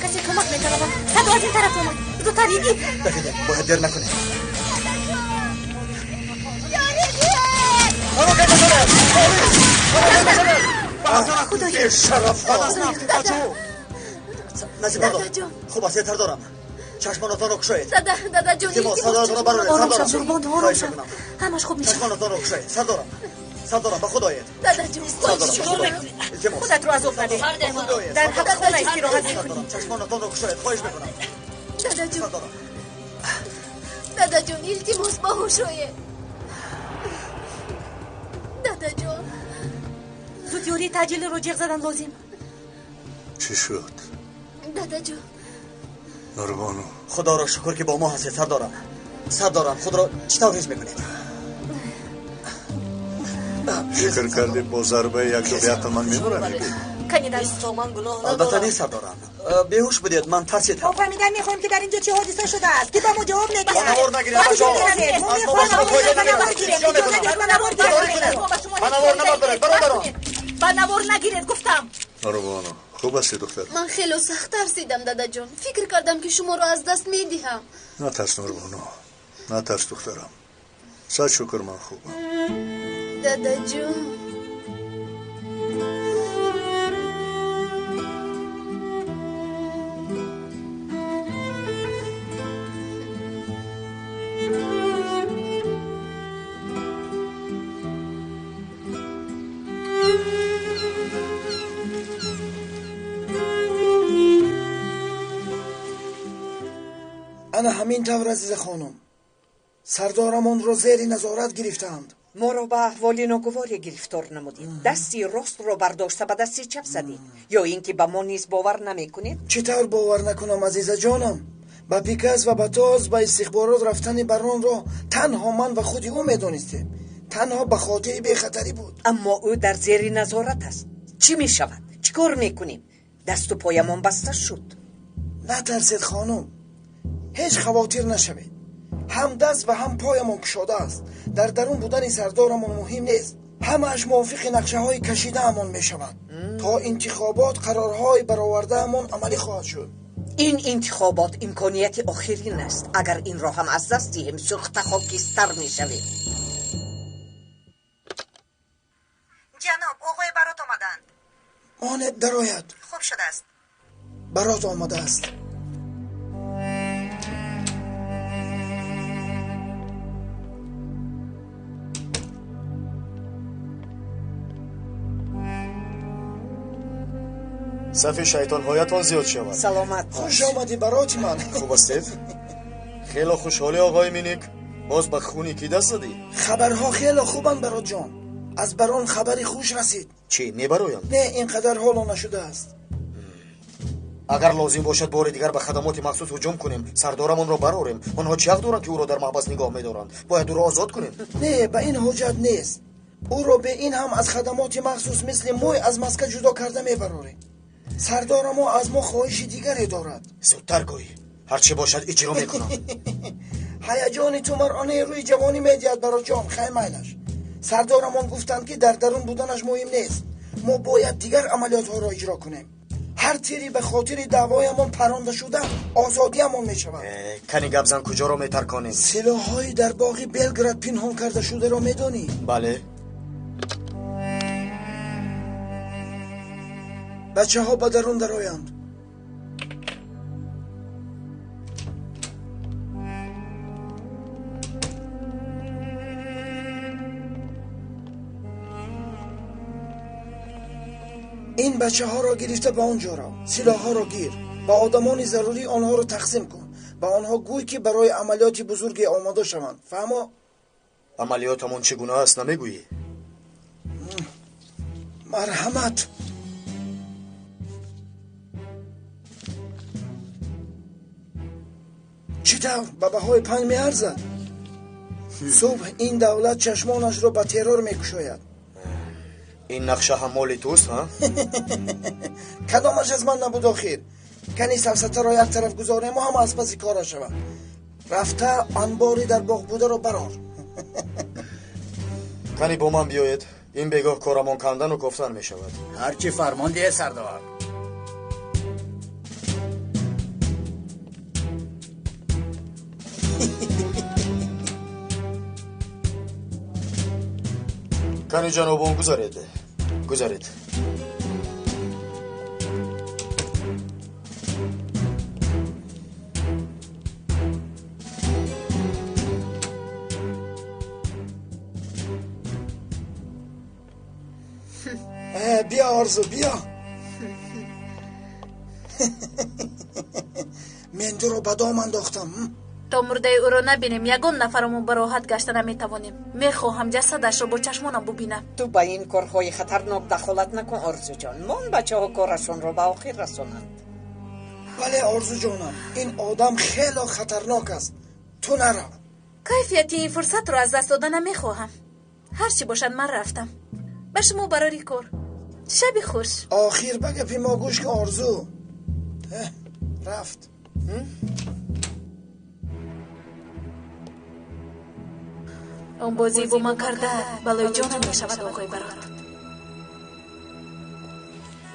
Касе кӯмак металабад. Садо аз ин тараф омад. Зудтар иди. Дафида, бояд дер накунем. Худоё, хуб аст, сардорам. Чашмонатонро кушоед. Дадаҷон, ором шав, Нурбону, ором шав. Ҳамаш хуб мешавад. Чашмонатонро кушоед. Сардорам, сардорам, ба худоед. Дадаҷон, худатро азоб надеҳ. Дар ҳабсхона истироҳат мекунӣ. Чашмонатонро кушоед, хоҳиш мекунам. Дадаҷон, дадаҷон, илтимос, ба ҳуш оед. Дадаҷон, зуд ёрии таъҷилиро ҷиғ задан лозим. Чӣ шуд? Дадаҷон, Нурбону, худоро шукр ки бо мо ҳастед. Сардорам, сардорам, худро чӣ тавр ҳис мекунед? Фикр кардӣ бо зарбаи якду беақл ман мемурам? Албатта не, сардорам. Беҳуш будед, ман тарсидам. Мо фаҳмидан мехоҳем ки дар инҷо чӣ ҳодиса шудааст, ки ба мо ҷавоб медиҳад. Ба навор нагиред, бачаҳо. Мо мехоҳем ба навор гирем. Иҷоза диҳед ба навор гирем. Ба навор набаред, бародарон. Ба навор нагиред, гуфтам. Нурбону, хуб ҳастӣ, духтар? Ман хеле сахт тарсидам, дадаҷон. Фикр кардам ки шуморо аз даст медиҳам. Натарс, Нурбону, натарс, духтарам. Сад шукр, ман хубам. Дадаҷон, ана ҳамин тавр, азиза хонум, сардорамонро зери назорат гирифтаанд. Моро ба аҳволи ногуворе гирифтор намудед. Дасти ростро бардошта ба дасти чап задед. Ё ин ки ба мо низ бовар намекунед? Чӣ тавр бовар накунам, азизаҷонам? Ба Пикас ва ба Тоз ба истихборот рафтани баронро танҳо ман ва худи ӯ медонистем. Танҳо ба хотири бехатарӣ буд. Аммо ӯ дар зери назорат аст. Чӣ мешавад? Чӣ кор мекунем? Дасту поямон баста шуд. Натарсед, хонум, ҳеҷ хавотир нашавед. Ҳам даст ва ҳам поямон кушода аст. Дар дарун будани сардорамон муҳим нест. Ҳамааш мувофиқи нақшаҳои кашидаамон мешавад. То интихобот қарорҳои баровардаамон амалӣ хоҳад шуд. Ин интихобот имконияти охирин аст. Агар инро ҳам аз даст диҳем, сӯхта хокистар мешавем. Ҷаноб, оғои Барот омаданд. Монед дарояд. Хуб шудааст. Барот омадааст. Сафи шайтонҳоятон зиёд шавад. Саломат. Хуш омадӣ, бароти ман. Хуб ҳастед? Хело хушҳолӣ, оғои Миник. Боз ба хуни кӣ даст задӣ? Хабарҳо хело хубанд, баротҷон. Аз барон хабари хуш расид. Чӣ, мебароянд? Не, ин қадар ҳоло нашудааст. Агар лозим бошад, бори дигар ба хадамоти махсус ҳуҷум кунем, сардорамонро барорем. Онҳо чӣ ҳақ доранд, ки ӯро дар маҳбас нигоҳ медоранд? Бояд ӯро озод кунем. Не, ба ин ҳоҷат нест. Ӯро бе ин ҳам аз хадамоти махсус мисли мӯй аз маска ҷудо карда мебарорем. Сардора мо аз мо хоҳиши дигаре дорад. Зудтар гӯй, ҳарчи бошад иҷро мекунам. Ҳаяҷони ту маронаи рӯи ҷавонӣ медиҳад, бароҷон. Хай, майлаш. Сардорамон гуфтанд, ки дар дарун буданаш муҳим нест. Мо бояд дигар амалиётҳоро иҷро кунем. Ҳар тири ба хотири даъвоямон паронда шуда озодиямон мешавад. Кани гапзан, куҷоро метарконем? Силоҳҳои дар боғи Белград пинҳон карда шударо медонӣ? Бале. Бачаҳо ба дарун дароянд. Ин бачаҳоро гирифта ба он ҷо рав. Силоҳҳоро гир, ба одамони зарурӣ онҳоро тақсим кун. Ба онҳо гӯй, ки барои амалиёти бузурге омода шаванд. Фаҳмо? Амалиётамон чӣ гуна аст, намегӯӣ? Марҳамат. Чӣ тавр ба баҳои 5 меарзад? Субҳ ин давлат чашмонашро ба террор мекушояд. Ин нақша ҳам моли туст, ҳа? Кадомаш аз ман набуд охир? Кани сафсатаро як тараф гузорему ҳама аз паси кора шавад. Рафта анбори дар боғ бударо барор. Кани бо ман биёед. Ин бегоҳ корамон кандану кофтан мешавад. Ҳарчи фармон диҳед, сардор. Кани ҷанобон, гузаред, гузаред. Биё, Орзу, биё. Мендуро ба дом андохтам. То мурдаи ӯро набинем, ягон нафарамон ба роҳат гашта наметавонем. Мехоҳам ҷасадашро бо чашмонам бубинам. Ту ба ин корҳои хатарнок дахолат накун, Орзуҷон. Мон бачаҳо корашонро ба охир расонанд. Бале, Орзуҷонам, ин одам хело хатарнок аст. Ту нарав. Кайфияти ин фурсатро аз даст дода намехоҳам. Ҳар чӣ бошад, ман рафтам. Ба шумо барори кор. Шаби хуш. Охир ба гапи мо гӯш кун, Орзу. Рафт. Он бозӣ бо ман карда балои ҷонам мешавад, оғои Барот.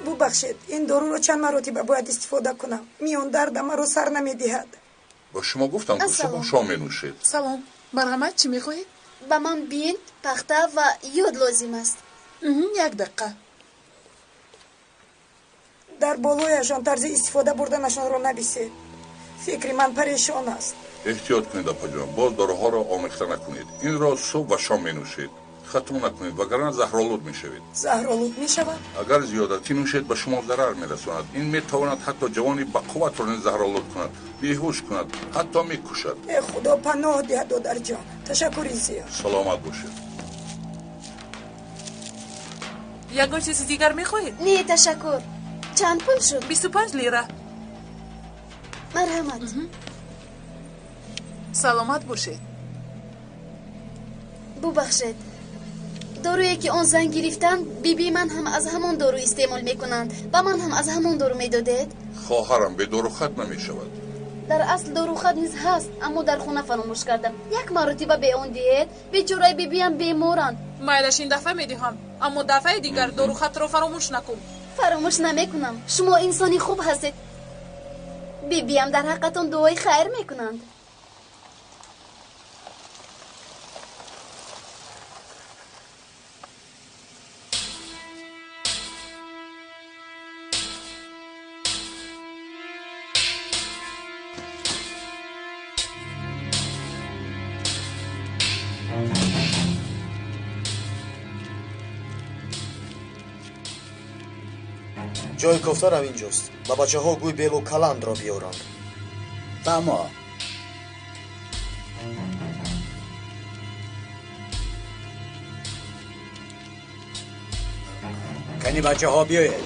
Бубахшед, ин доруро чанд маротиба бояд истифода кунам? Миён дарда маро сар намедиҳад. Ба шумо гуфтам, ки субҳ шом менӯшед. Салом, марҳамат, чӣ мехоҳед? Ба ман бинт, пахта ва йод лозим аст. Як дақиқа. Дар болояшон тарзи истифода бурданашонро нависед. Фикри ман парешон аст. Эҳтиёт кунед, апаҷон, боз доруҳоро омехта накунед. Инро субҳ ва шом менӯшед. Хато накунед, вагарна заҳролуд мешавед. Заҳролуд мешавам? Агар зиёдатӣ нӯшед, ба шумо зарар мерасонад. Ин метавонад ҳатто ҷавони бақувватро низ заҳролуд кунад, беҳуш кунад, ҳатто мекушад. Э, Худо паноҳ диҳад, додарҷон. Ташаккури зиёд. Саломат бошед. Ягон чизи дигар мехоҳед? Не, ташаккур. Чанд пул шуд? 25 лира. Марҳамат. Саломат бошед. Бубахшед, доруе ки он зан гирифтанд, бибии ман ҳам аз ҳамон дору истеъмол мекунанд. Ба ман ҳам аз ҳамон дору медодед? Хоҳарам, бе дорухат намешавад. Дар асл дорухат низ ҳаст, аммо дар хона фаромӯш кардам. Як маротиба бе он диҳед. Бечораи бибиям беморанд. Майлаш, ин дафъа медиҳам, аммо дафъаи дигар дорухатро фаромӯш накун. Фаромӯш намекунам. Шумо инсони хуб ҳастед. Бибиям дар ҳаққатон дуои хайр мекунанд. Ҷои кофтарам инҷост. Ба бачаҳо гӯй белу каландро биёранд. Фаҳмо. Кани бачаҳо биёед.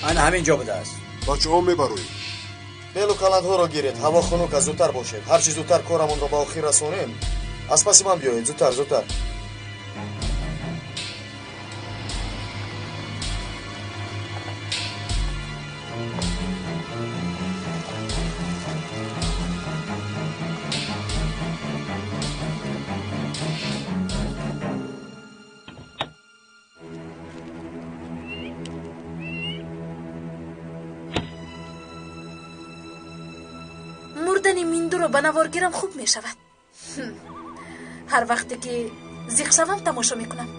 Ана ҳамин ҷо будааст. Бачаҳо мебароед. Белу каландҳоро гиред. Ҳаво хунук аст, зудтар бошед. Ҳарчи зудтар корамонро ба охир расонем. Аз паси ман биёед, зудтар, зудтар. Мурдани Миндуро ба навор гирам хуб мешавад. Ҳар вақте ки зиқ шавам, тамошо мекунам.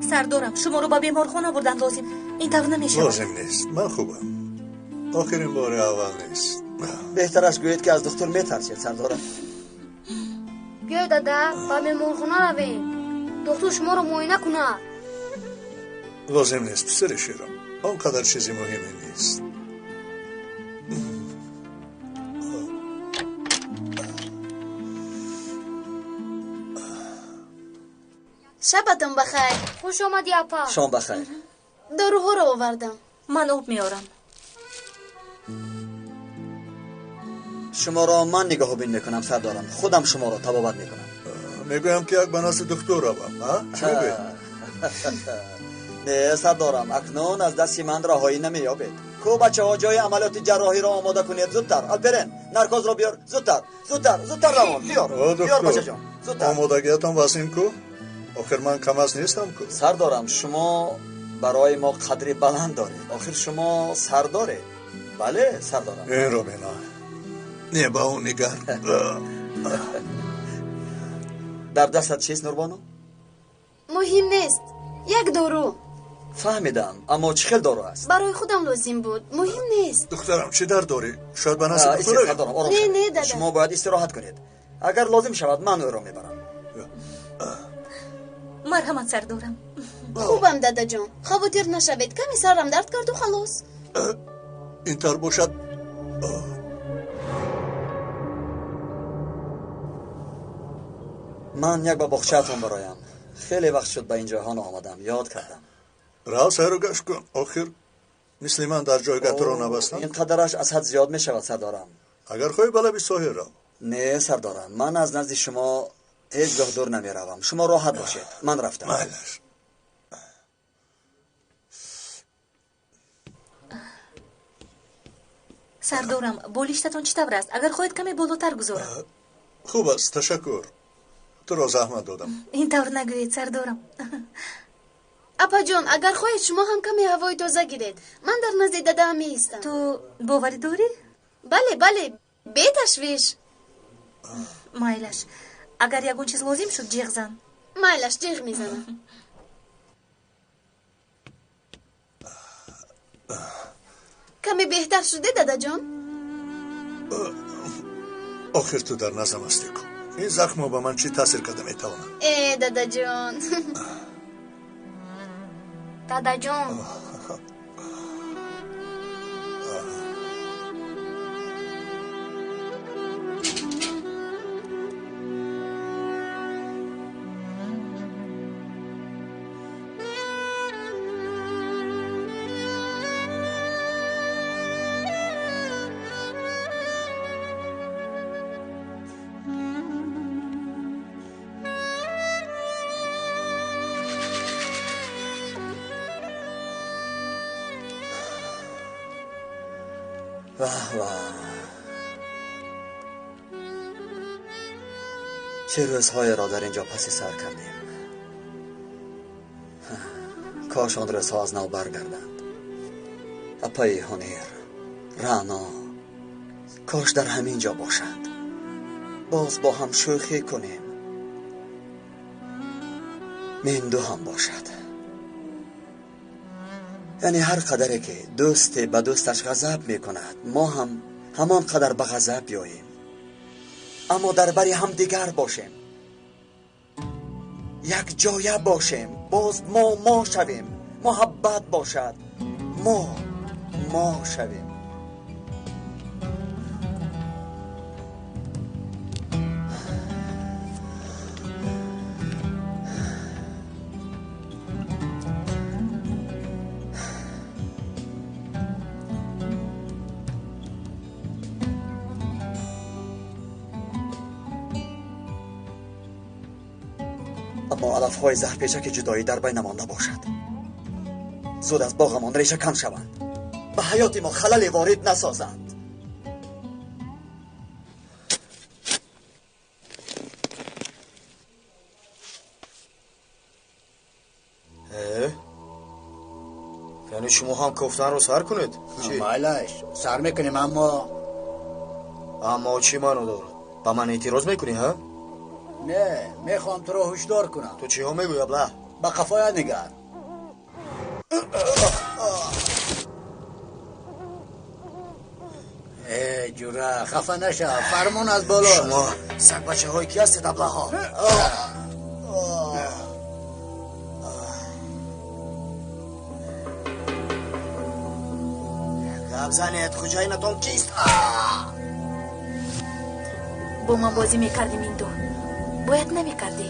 Сардорам, шуморо ба беморхона бурдан лозим. Ин тавр намешавад. Лозим нест, ман хубам. Охирин бори аввал нест. Беҳтар аст гӯед, ки аз духтур метарсед, сардорам. Биёй, дада, ба меҳмонхона равем. Духтур шуморо муоина кунад. Лозим нест, писари ширам. Он қадар чизи муҳиме нест. Шабатон бахайр. Хуш омадӣ, апа. Шом бахайр. Доруҳоро овардам. Ман об меорам. Шуморо ман нигаҳобин мекунам, сардорам. Худам шуморо табобат мекунам. Мегӯям, ки як ба назди духтур равам. Чӣ мегӯед? Не, сардорам, акнун аз дасти ман раҳоӣ намеёбед. Ку бачаҳо, ҷои амалиёти ҷарроҳиро омода кунед, зудтар. Алперен, наркозро биёр, зудтар, зудтар, зудтар равон, биёр. Биёр бачаҷон, зудтар. Омодагиятон вазин ку? Охир ман кам аз нестам ку. Сардорам, шумо барои мо қадри баланд доред. Охир шумо сардоред. Бале, сардорам. Инро бина. Не, ба он нигар. Дар дастат чист, Нурбону? Муҳим нест. Як дору. Фаҳмидам, аммо чӣ хел дору аст? Барои худам лозим буд. Муҳим нест. Духтарам, чӣ дард дорӣ? Шояд ба назди духтур равем? Сардорам, ором Не, шавед. не, дада. Шумо бояд истироҳат кунед. Агар лозим шавад, ман ӯро мебарам. Марҳамат, сардорам. Хубам, дадаҷон. Хавотир нашавед. Каме сарам дард карду халос. Ин тавр бошад. Ман як ба боғчаатон бароям. Хеле вақт шуд ба ин ҷойҳо наомадам, ёд кардам. Рав, сайру гашт кун. Охир мисли ман дар ҷойгоҳ туро набастам. Ин қадараш аз ҳад зиёд мешавад, сардорам. Агар хоҳӣ, ба лаби соҳил рав. Не, сардорам, ман аз назди шумо ҳеҷ гоҳ дур намеравам. Шумо роҳат бошед. Ман рафтам. Майлаш. Сардорам, болиштатон чӣ тавр аст? Агар хоҳед, каме болотар гузорам. Хуб аст, ташаккур. Туро заҳмат додам. Ин тавр нагӯед, сардорам. Апаҷон, агар хоҳед, шумо ҳам каме ҳавои тоза гиред. Ман дар назди дадаам меистам. Ту боварӣ дорӣ? Бале, бале, беташвиш. Майлаш, агар ягон чиз лозим шуд, ҷеғ зан. Майлаш, ҷеғ мезанам. Каме беҳтар шуде, дадаҷон? Охир ту дар наздам ҳастӣ ку. Ин захмҳо ба ман чӣ таъсир карда метавонанд? Э, дадаҷон. Дадаҷон. Ваҳ ваҳ, чӣ рӯзҳоеро дар инҷо паси сар кардем. Кош он рӯзҳо аз нав баргарданд. Апаи Ҳунер, Раъно, кош дар ҳамин ҷо бошанд. Боз бо ҳам шӯхӣ кунем. Менду ҳам бошад. Яъне ҳар қадаре ки дӯсте ба дӯсташ ғазаб мекунад, мо ҳам ҳамон қадар ба ғазаб биёем. Аммо дар бари ҳамдигар бошем, як ҷоя бошем, боз мо мо шавем, муҳаббат бошад, мо мо шавем. Аммо алафҳои заҳрпечаки ҷудоӣ дар байнамон набошад. Зуд аз боғамон решакан шаванд, ба ҳаёти мо халале ворид насозанд. Яъне шумо ҳам кофтанро сар кунед? Чӣ? Майлаш, сар мекунем, аммо аммо чӣ маъно дорад? Ба ман эътироз мекунӣ, ҳа? Не, мехоҳам туро ҳушдор кунам. Ту чиҳо мегӯӣ, абла? Ба қафоя нигар. Э, ҷура, хафа нашав, фармон аз боло. Шумо сагбачаҳои ки ҳастед, аблаҳо? Гап занед, хуҷаинатон кист? Бо ман бозӣ мекардӣ, Минду. Бояд намекардӣ.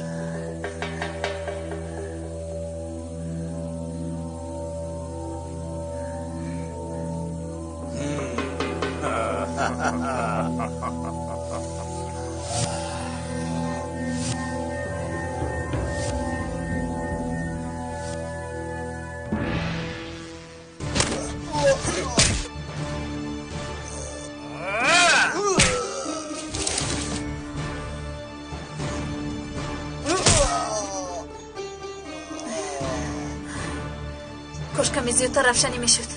Кош каме зиёдтар равшанӣ мешуд.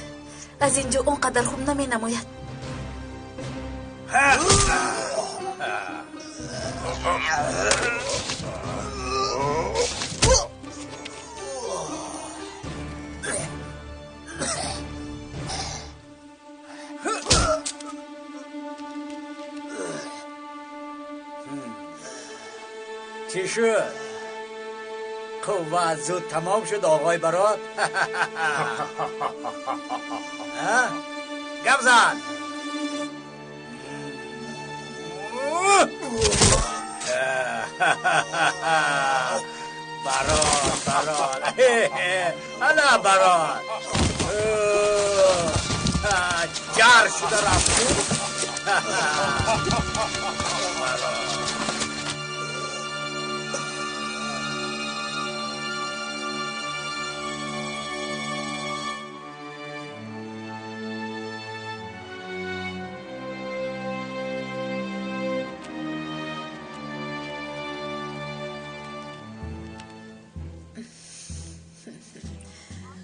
Аз ин ҷо он қадар хуб наменамояд. چی شد؟ قوت زود تمام شد آقای برات؟ گپ زن. برات برات الا برات جر شده رفت.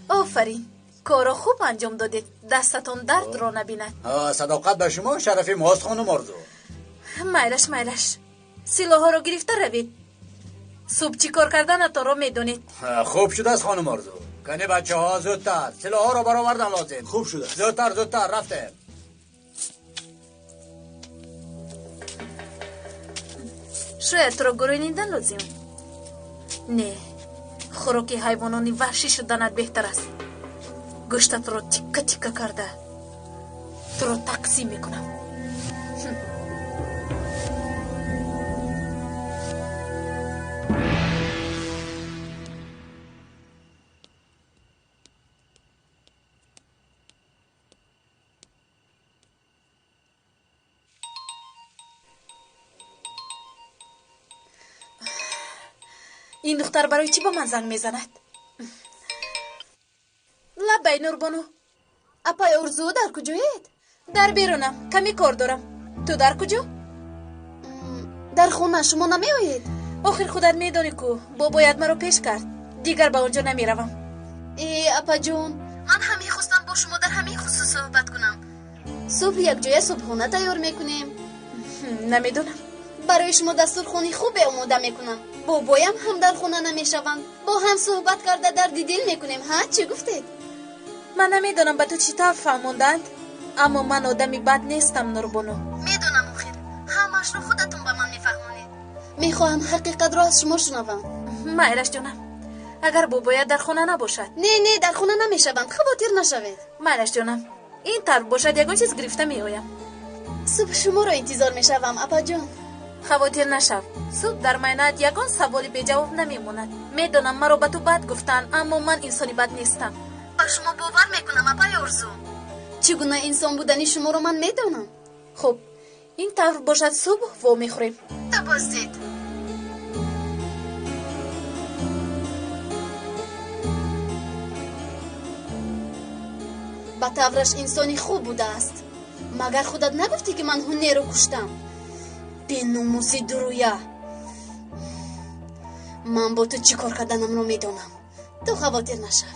آفرین، کارو خوب انجام دادید. دستتون درد را نبیند. صداقت به شما شرف ماست خانم آرزو. مایلش مایلش، سلاح‌ها رو گرفته روید. صبح چی کار کردنتان رو میدونید. خوب شده است خانم آرزو. کنی بچه ها زودتر سلاح‌ها رو برآوردن لازم. خوب شده است. زودتر زودتر رفتیم. شاید تو رو گرینیدن لازم. نه، خوراکی حیوانانی وحشی شدنت بهتر است. گوشتت رو تیکه تیکه کرده تو رو تقسیم میکنم. این دختر برای چی با من زنگ میزند؟ لبای نوربانو. اپای ارزو در کجایید؟ در بیرونم، کمی کار دارم. تو در کجا؟ در خونه. شما نمیآیید؟ آخر خودت میدانی کو بابایت مرا پیش کرد، دیگر به آنجا نمیروم. ای اپا جون، من هم میخواستم با شما در همین خصوص صحبت کنم. صبح یک جای صبحانه تیار میکنیم. نمیدونم. برای شما دستورخوانی خوب آماده میکنم. بابایم هم در خونه نمیشوند. با هم صحبت کرده درد دل میکنیم. ها چی گفتید؟ من نمیدانم به تو چی طور فهموندند، اما من آدمی بد نیستم نوربانو. میدونم آخر همش رو خودتون به من میفهمونید. میخواهم حقیقت را از شما شنوم. مایلش جانم، اگر بابایت در خانه نباشد. نه نه، در خانه نمیشوند، خاطر نشوید. مایلش جانم، این طرف باشد یگان چیز گرفته میآیم. صبح شما را انتظار میشوم اپا جان. خاطر نشو، صبح در ماینت یگان سوالی بی جواب نمیماند. میدانم مرا به تو بد گفتند، اما من انسانی بد نیستم. به شما باور میکنم اپای ارزو. چگونه انسان بودنی شما رو من میدانم. خب این طور باشد صبح و میخوریم. تا بازدید. به طورش انسانی خوب بوده است. مگر خودت نگفتی که من هنر رو کشتم؟ بیناموسی درویا. من با تو چی کار کردنم رو میدانم. تو خاطر نشو.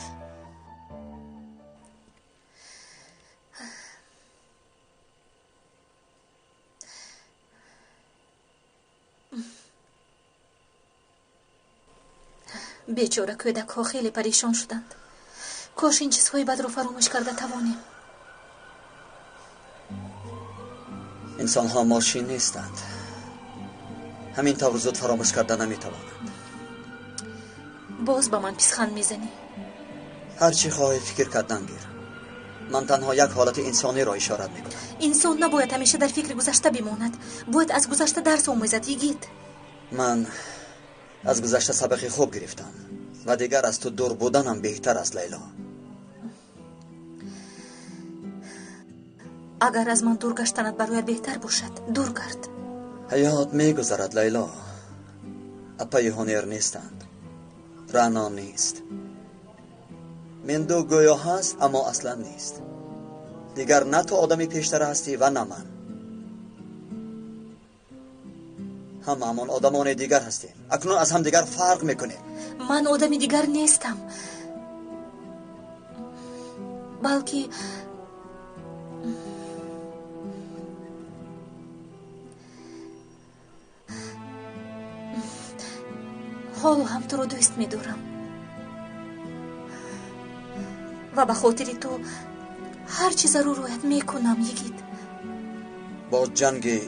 бечора кӯдакҳо хеле парешон шуданд. Кош ин чизҳои бадро фаромӯш карда тавонем. Инсонҳо мошин нестанд. Ҳамин тавр зуд фаромӯш карда наметавонанд. Боз ба ман писханд мезанӣ. Ҳар чӣ хоҳӣ фикр кардан гир. Ман танҳо як ҳолати инсониро ишорат мекунам. Инсон набояд ҳамеша дар фикри гузашта бимонад. Бояд аз гузашта дарс омӯзад, йигит. Ман аз гузашта сабақи хуб гирифтам ва дигар аз ту дур буданам беҳтар аст, Лайло. Агар аз ман дур гаштанат барояд беҳтар бошад, дур гард. Ҳаёт мегузарад, Лайло. Апаи ҳунер нестанд, Рано нест. Менду гӯё ҳаст, аммо аслан нест. Дигар на ту одами пештара ҳастӣ ва на ман. Ҳамаамон одамони дигар ҳастем. Акнун аз ҳамдигар фарқ мекунем. Ман одами дигар нестам. Балки ҳоло ҳам туро дӯст медорам ва ба хотири ту ҳар чӣ зарур ояд мекунам, йигит. Бо ҷанги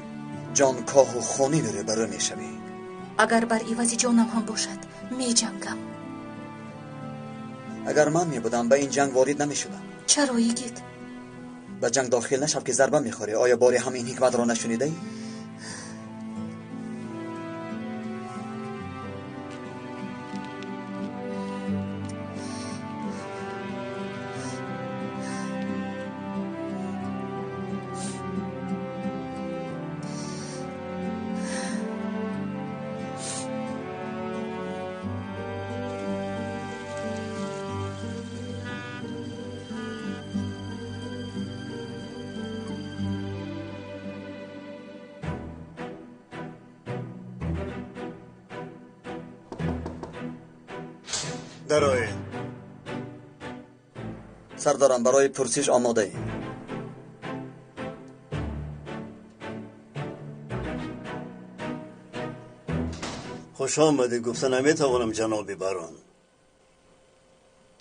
ҷонкоҳу хунин рӯбарӯ мешавӣ. Агар бар ивази ҷонам ҳам бошад, меҷангам. Агар ман мебудам, ба ин ҷанг ворид намешудам. Чаро, йигит? Ба ҷанг дохил нашав, ки зарба мехӯрӣ. Оё боре ҳам ин ҳикматро нашунидаӣ? Дароед. Сардарам, барои пурсиш омодаем. Хуш омадӣ гуфта наметавонам, ҷаноби барон,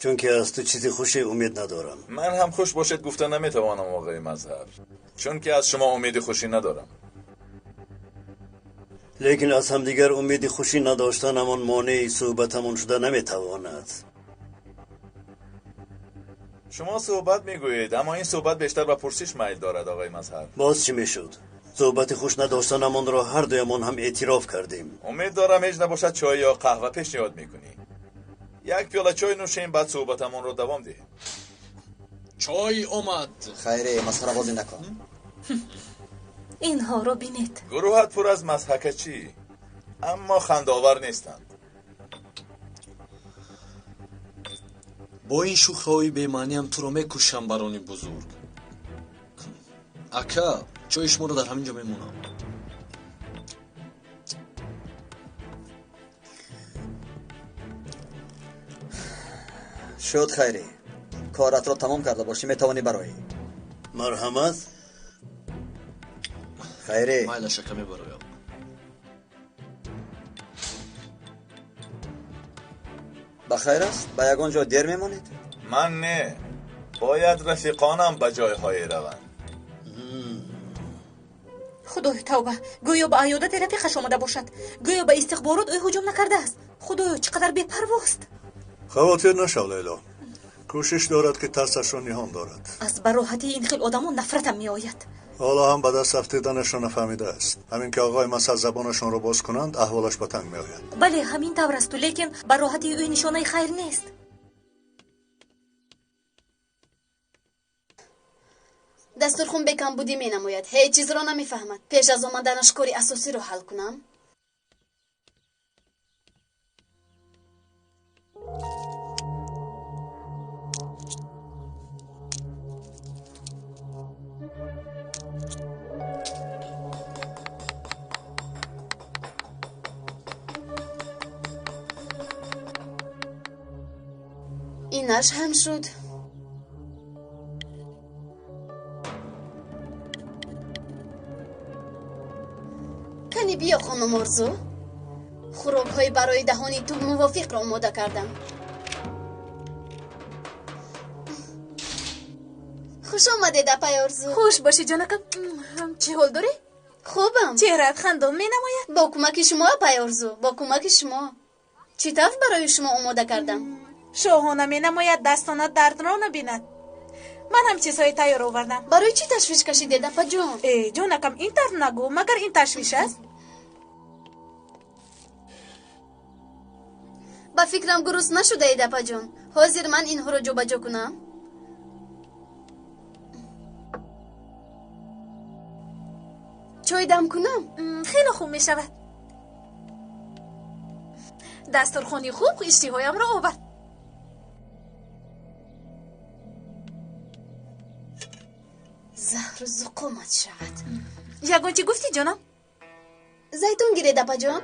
чунки аз ту чизи хуше умед надорам. Ман ҳам хуш бошед гуфта наметавонам, оғои Мазҳар, чунки аз шумо умеди хушӣ надорам. Лекин аз ҳамдигар умеди хушӣ надоштанамон монеи суҳбатамон шуда наметавонад. Шумо суҳбат мегӯед, аммо ин суҳбат бештар ба пурсиш майл дорад, оғои Мазҳар. Боз чӣ мешуд? Суҳбати хуш надоштанамонро ҳар дуямон ҳам эътироф кардем. Умед дорам ҳеҷ набошад чой ё қаҳва пешниҳод мекунӣ. Як пиёла чой нӯшем, баъд суҳбатамонро давом диҳем. Чой омад. Хайре, масхарабозӣ накун. Инҳоро бинед. Гурӯҳат пур аз мазҳакачӣ, аммо хандаовар нестанд. Бо ин шӯхиҳои бемаъниам туро мекушам, барони бузург. Ака, чойи шуморо дар ҳамин ҷо мемонам. Шуд, Хайрӣ. Коратро тамом карда бошӣ, метавонӣ бароӣ. Марҳамат. Хайрӣ. Майлаш, ака, мебароям. Ба хайр аст? Ба ягон ҷо дер мемонед? Ман не. Бояд рафиқонам ба ҷойҳое раванд. Худоё, тавба! Гӯё ба аёдати рафиқаш омада бошад. Гӯё ба истихборот ӯ ҳуҷум накардааст. Худоё, чӣ қадар бепарвост! Хавотир нашав, Лейло. Кӯшиш дорад, ки тарсашро ниҳон дорад. Аз бароҳатии ин хел одамон нафратам меояд. Ҳоло ҳам ба даст афтиданашро нафаҳмидааст. Ҳамин ки оғои Масъад забонашонро боз кунанд, аҳволаш ба танг меояд. Бале, ҳамин тавр асту, лекин бароҳатии ӯ нишонаи хайр нест. Дастурхун бекамбудӣ менамояд, ҳеҷ чизро намефаҳмад. Пеш аз омаданаш кори асосиро ҳал кунам. Инаш ҳам шуд. Кани биё, хонум Орзу. Хӯрокҳои барои даҳони ту мувофиқро омода кардам. Хуш омадед, апай Орзу. Хуш бошӣ, ҷонакам. Чӣ ҳол дорӣ? Хубам. Чеҳраат хандон менамояд. Бо кӯмаки шумо, апай Орзу, бо кӯмаки шумо. Чӣ тавр барои шумо омода кардам? Шоҳона менамояд, дастонат дардро набинад. Ман ҳам чизҳои тайёр овардам. Барои чӣ ташвиш кашидед, апаҷон? Э, ҷонакам, ин тавр нагӯ. Магар ин ташвиш аст? Ба фикрам гурус нашудаед, апаҷон. Ҳозир ман инҳоро ҷобаҷо кунам. Чой дам кунам? Хеле хуб мешавад. Дастурхони хуб иштиҳоямро овард. Заҳру зуқумат шавад. Ягон чӣ гуфтӣ, ҷонам? Зайтун гиред, апаҷон.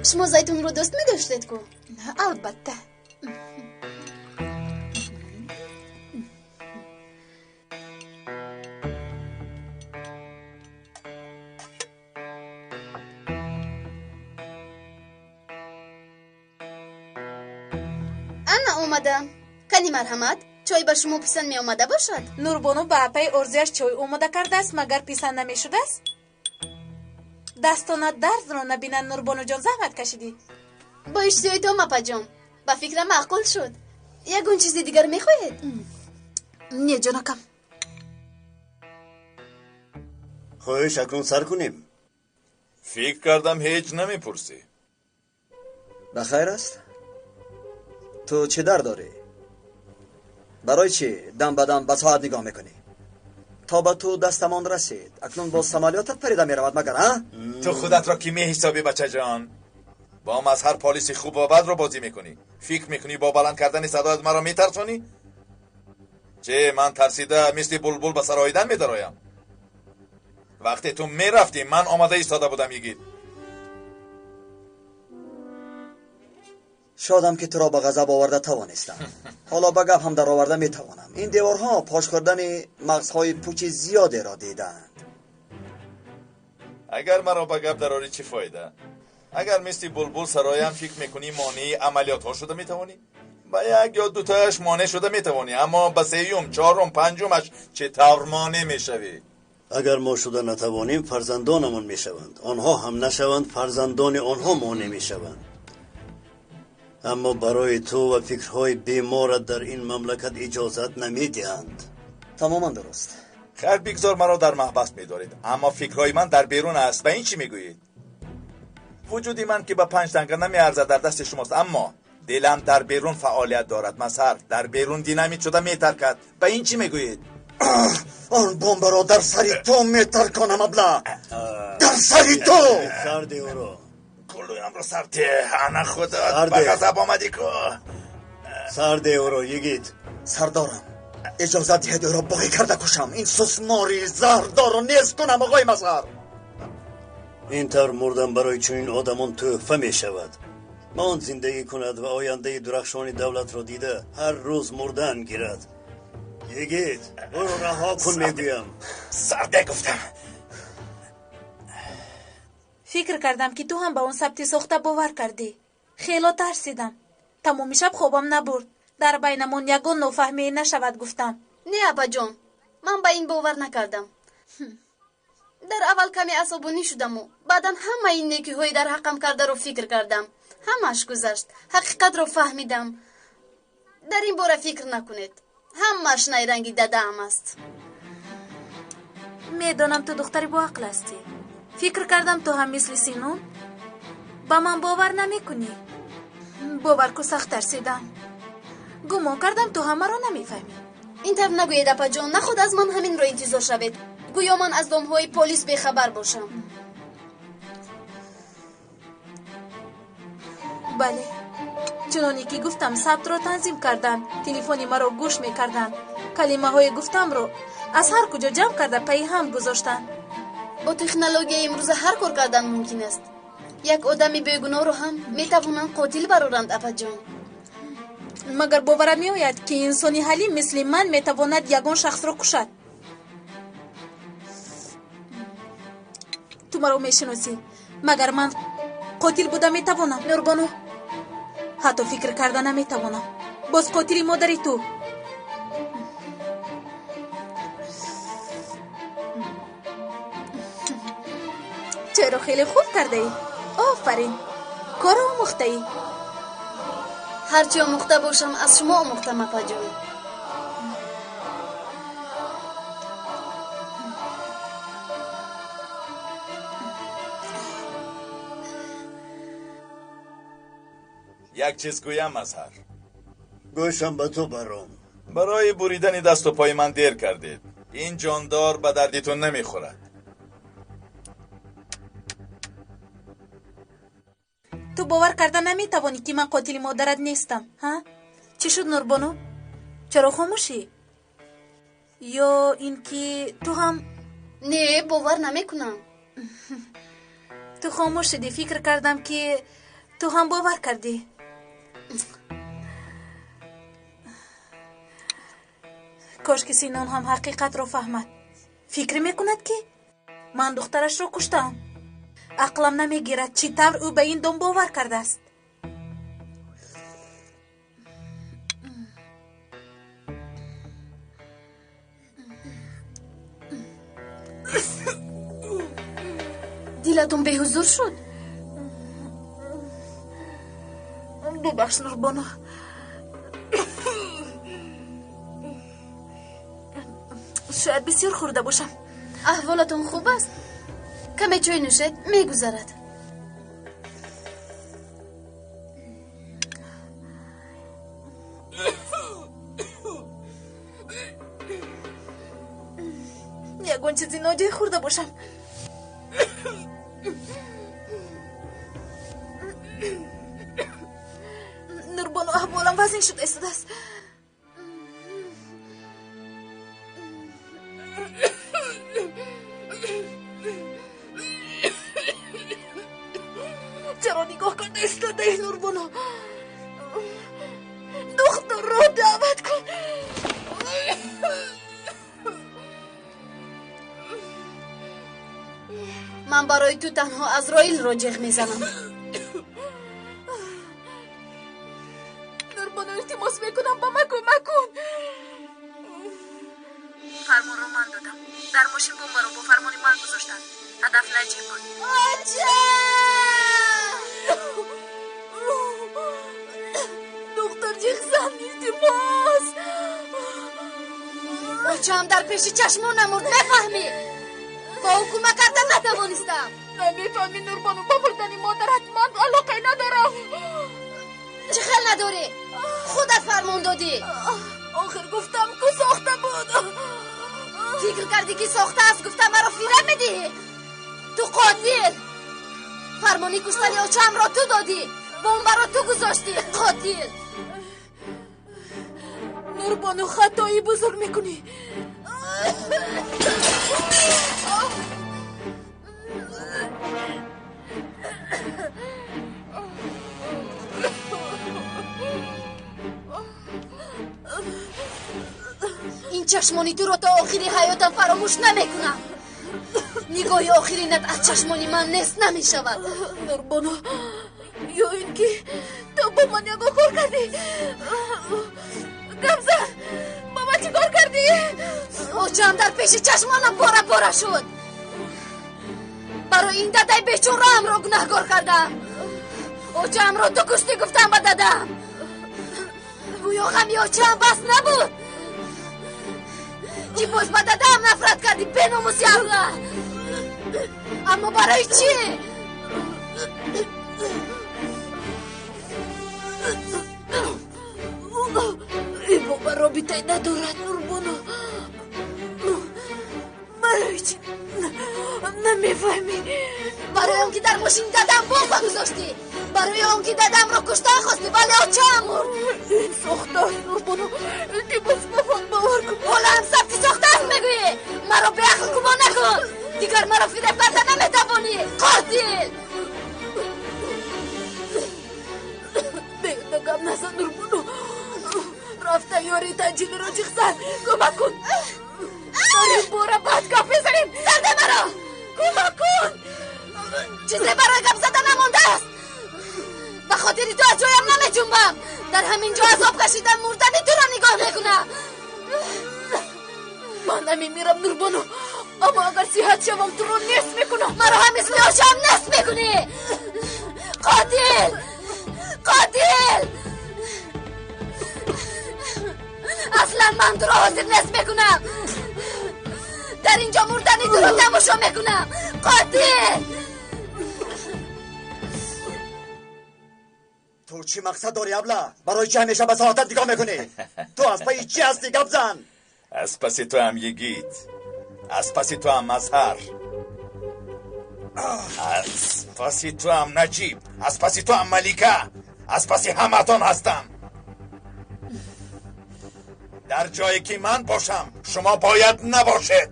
Шумо зайтунро дӯст медоштед ку? Албатта. Ана омадам. Кани марҳамат, чой ба шумо писанд меомада бошад? Нурбону ба апаи Орзуяш чой омода кардааст, магар писанд намешудааст? Дастонат дардро набинанд, Нурбонуҷон, заҳмат кашидӣ. Бо иштиҳоитон, апаҷон. Ба фикрам маъқул шуд. Ягон чизи дигар мехоҳед? Не, ҷонакам. Хоҳиш, акнун сар кунем. Фикр кардам, ҳеҷ намепурсӣ. Ба хайр аст? Ту чӣ дард дорӣ? Барои чӣ дам ба дам ба соат нигоҳ мекунӣ? То ба ту дастамон расид. Акнун боз самолётат парида меравад, магар, а? Ту худатро кӣ меҳисобӣ, бачаҷон? Бо мазҳар полиси хуб ва бадро бозӣ мекунӣ. Фикр мекунӣ бо баланд кардани садоят маро метарсонӣ? Че, ман тарсида мисли булбул ба сароидан медароям? Вақте ту мерафтӣ, ман омода истода будам, йигит. Шодам, ки туро ба ғазаб оварда тавонистам. Ҳоло ба гап ҳам дароварда метавонам. Ин деворҳо пош хӯрдани мағзҳои пучи зиёдеро дидаанд. Агар маро ба гап дарорӣ, чӣ фоида? Агар мисли булбул сароям, фикр мекунӣ монеи амалиётҳо шуда метавонӣ? Ба як ё дутояш монеъ шуда метавонӣ, аммо ба сеюм, чорум, панҷумаш чӣ тавр монеъ мешавӣ? Агар мо шуда натавонем, фарзандонамон мешаванд. Онҳо ҳам нашаванд, фарзандони онҳо монеъ мешаванд. Аммо барои ту ва фикрҳои беморат дар ин мамлакат иҷозат намедиҳанд. Тамоман дуруст. Хайр, бигзор маро дар маҳбас медоред, аммо фикрҳои ман дар берун аст. Ба ин чӣ мегӯед? Вуҷуди ман, ки ба 5 танга намеарзад, дар дасти шумост, аммо дилам дар берун фаъолият дорад. Мазҳар дар берун динамит шуда метаркад. Ба ин чӣ мегӯед? Он бомбаро дар сари ту метарконам, абла! Дар сари ту! Сарде ӯро. Гулӯямро сарде. Ана худо, ба ғазаб омадӣ ку. Сарде ӯро, йигит. Сардорам, иҷозат диҳед ӯро боғӣ карда кушам. Ин сусмори заҳрдорро нез кунам, оғои Мазҳар. Ин тавр мурдан барои чунин одамон тӯҳфа мешавад. Мон зиндагӣ кунад ва ояндаи дурахшони давлатро дида ҳар рӯз мурдан гирад. Йигит, ӯро раҳо кун, мегӯям. Сарде гуфтам. Фикр кардам, ки ту ҳам ба он сабти сохта бовар кардӣ. Хело тарсидам. Тамоми шаб хобам набурд. Дар байнамон ягон нофаҳмие нашавад, гуфтам. Не, апаҷон, ман ба ин бовар накардам. Дар аввал каме асобонӣ шудаму баъдан ҳамаи ин некиҳои дар ҳаққам кардаро фикр кардам. Ҳамааш гузашт. Ҳақиқатро фаҳмидам. Дар ин бора фикр накунед. Ҳамааш найранги дадаам аст. Медонам, ту духтари боақл ҳастӣ. Фикр кардам, ту ҳам мисли Синун ба ман бовар намекунӣ. Бовар ку, сахт тарсидам. Гумон кардам, ту ҳамаро намефаҳмӣ. Ин тавр нагӯед, апаҷон. Наход аз ман ҳаминро интизор шавед. Гӯё ман аз домҳои полис бехабар бошам. Бале, чуноне ки гуфтам, сабтро танзим карданд, телефони маро гӯш мекарданд, калимаҳои гуфтамро аз ҳар куҷо ҷамъ карда пайи ҳам гузоштанд. Бо технологияи имрӯза ҳар кор кардан мумкин аст. Як одами бегуноҳро ҳам метавонанд қотил бароранд, апаҷон. Магар боварат меояд, ки инсони ҳалим мисли ман метавонад ягон шахсро кушад? Ту маро мешиносӣ. Магар ман қотил буда метавонам, Нурбону? Ҳатто фикр карда наметавонам. Боз қотили модари ту. Чаро хеле хуб кардаӣ. Офарин, корро омӯхтаӣ. Ҳарчи омӯхта бошам, аз шумо омӯхтам, апаҷон. Як чиз гӯям, Мазҳар. Гӯшам ба ту, баром. Барои буридани дасту пои ман дер кардед. Ин ҷондор ба дарди ту намехӯрад. Ту бовар карда наметавонӣ, ки ман қотили модарат нестам, ҳа? Чӣ шуд, Нурбону? Чаро хомӯшӣ? Ё ин ки ту ҳам? Не, бовар намекунам. Ту хомӯш шудӣ, фикр кардам, ки ту ҳам бовар кардӣ. Кош ки Синон ҳам ҳақиқатро фаҳмад. Фикр мекунад, ки ман духтарашро куштаам. Ақлам намегирад, чӣ тавр ӯ ба ин дом бовар кардааст. Дилатон беҳузур шуд? Бубахш, Нурбону. Шояд бисёр хӯрда бошам. Аҳволатон хуб аст? Каме чой нӯшед, мегузарад. Ягон чизи ноҷой хӯрда бошам. Нурбону, аҳволам вазнин шуда истодааст. Чаро нигоҳ карда истодаи, Нурбону? Духтурро даъват кун. Ман барои ту танҳо Азроилро ҷеғ мезанам. Нурбону, илтимос мекунам, ба ман кӯмак кун. Фармонро ман додам. Дар мошин бомбаро бо фармони ман гузоштанд. Ҳадаф Наҷиб буд. Оча! Доктор, ҷеғ зан, илтимос. Очаам дар пеши чашмонам мурд, мефаҳмӣ? Бо ӯ кӯмак карда натавонистам. Намефаҳмӣ, Нурбону, ба мурдани модарат ман алоқае надорам. Чӣ хел надорӣ? Худат фармон додӣ. Охир гуфтам, ку сохта буд. Фикр кардӣ, ки сохта аст, гуфта маро фиреб медиҳӣ? Ту қотил! Фармони куштани очаамро ту додӣ, бомбаро ту гузоштӣ, қотил! Нурбону, хатои бузург мекунӣ. Ин чашмони туро то охири ҳаётам фаромӯш намекунам. Нигоҳи охиринат аз чашмони ман нест намешавад. Нурбону, ё ин ки ту бо ман ягон кор кардӣ? Гап зан, бо ман чӣ кор кардӣ? Очаам дар пеши чашмонам пора пора шуд. Барои ин дадаи бечораамро гунаҳкор кардам. Очаамро ту куштӣ, гуфтам ба дадам. Гӯё ғами очаам бас набуд, ки боз ба дадам нафрат кардӣ, беномуси абла. Аммо барои чӣ? Ин бо ман робитае надорад, Нурбону. Барои чӣ намефаҳмӣ? Барои он ки дар мошини дадам бомба гузоштӣ, барои он ки дадамро куштан хостӣ, вале очаам мурд. Ин сохтааст, Нурбону, илтимос, ба ман бовар кун. Ҳоло ҳам сабти сохтааст мегӯӣ? Маро беақл гумон накун. Дигар маро фиреб карда наметавонӣ, қотил! Беҳуда гап назан, Нурбону. Рафта ёри таъҷилиро ҷиғ зан. Кӯмак кун. Дар ин бора баъд гап мезанем. Сарде маро! Кӯмак кун. Чизе барои гап зада намондааст. Ба хотири ту аз ҷоям намеҷунбам. Дар ҳамин ҷо азоб кашидан мурдани туро нигоҳ мекунам. Ман намемирам, Нурбону, аммо агар сиҳат шавам, туро нест мекунам. Маро ҳам мисли очаам нест мекунӣ. Қотил! Қотил! Аслан ман туро ҳозир нест мекунам. Дар ин ҷо мурдани туро тамошо мекунам. Қотил! Ту чӣ мақсад дорӣ, абла? Барои чӣ ҳамеша ба соатат нигоҳ мекунӣ? Ту аз пайи чӣ ҳастӣ? Гап зан. Аз паси туам, йигит. Аз паси туам, Мазҳар. Аз паси туам, Наҷиб. Аз паси туам, Малика. Аз паси ҳамаатон ҳастам. Дар ҷое ки ман бошам, шумо бояд набошед.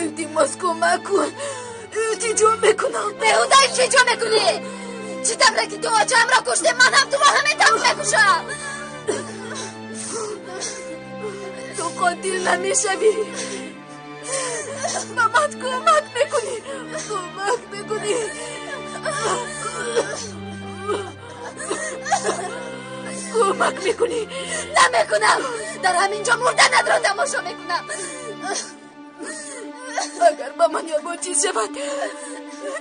Илтимос, кӯмак кун. Илтиҷо мекунам. Беҳуда илтиҷо мекунӣ. Чӣ тавре ки ту очаамро куштӣ, ман ҳам туро ҳамин тавр мекушам. Ту қотил намешавӣ. Ба ман кӯмак мекунӣ. Кӯмак мекунӣ. Кӯмак мекунӣ. Намекунам. Дар ҳамин ҷо мурданатро тамошо мекунам. Агар ба ман ягон чиз шавад,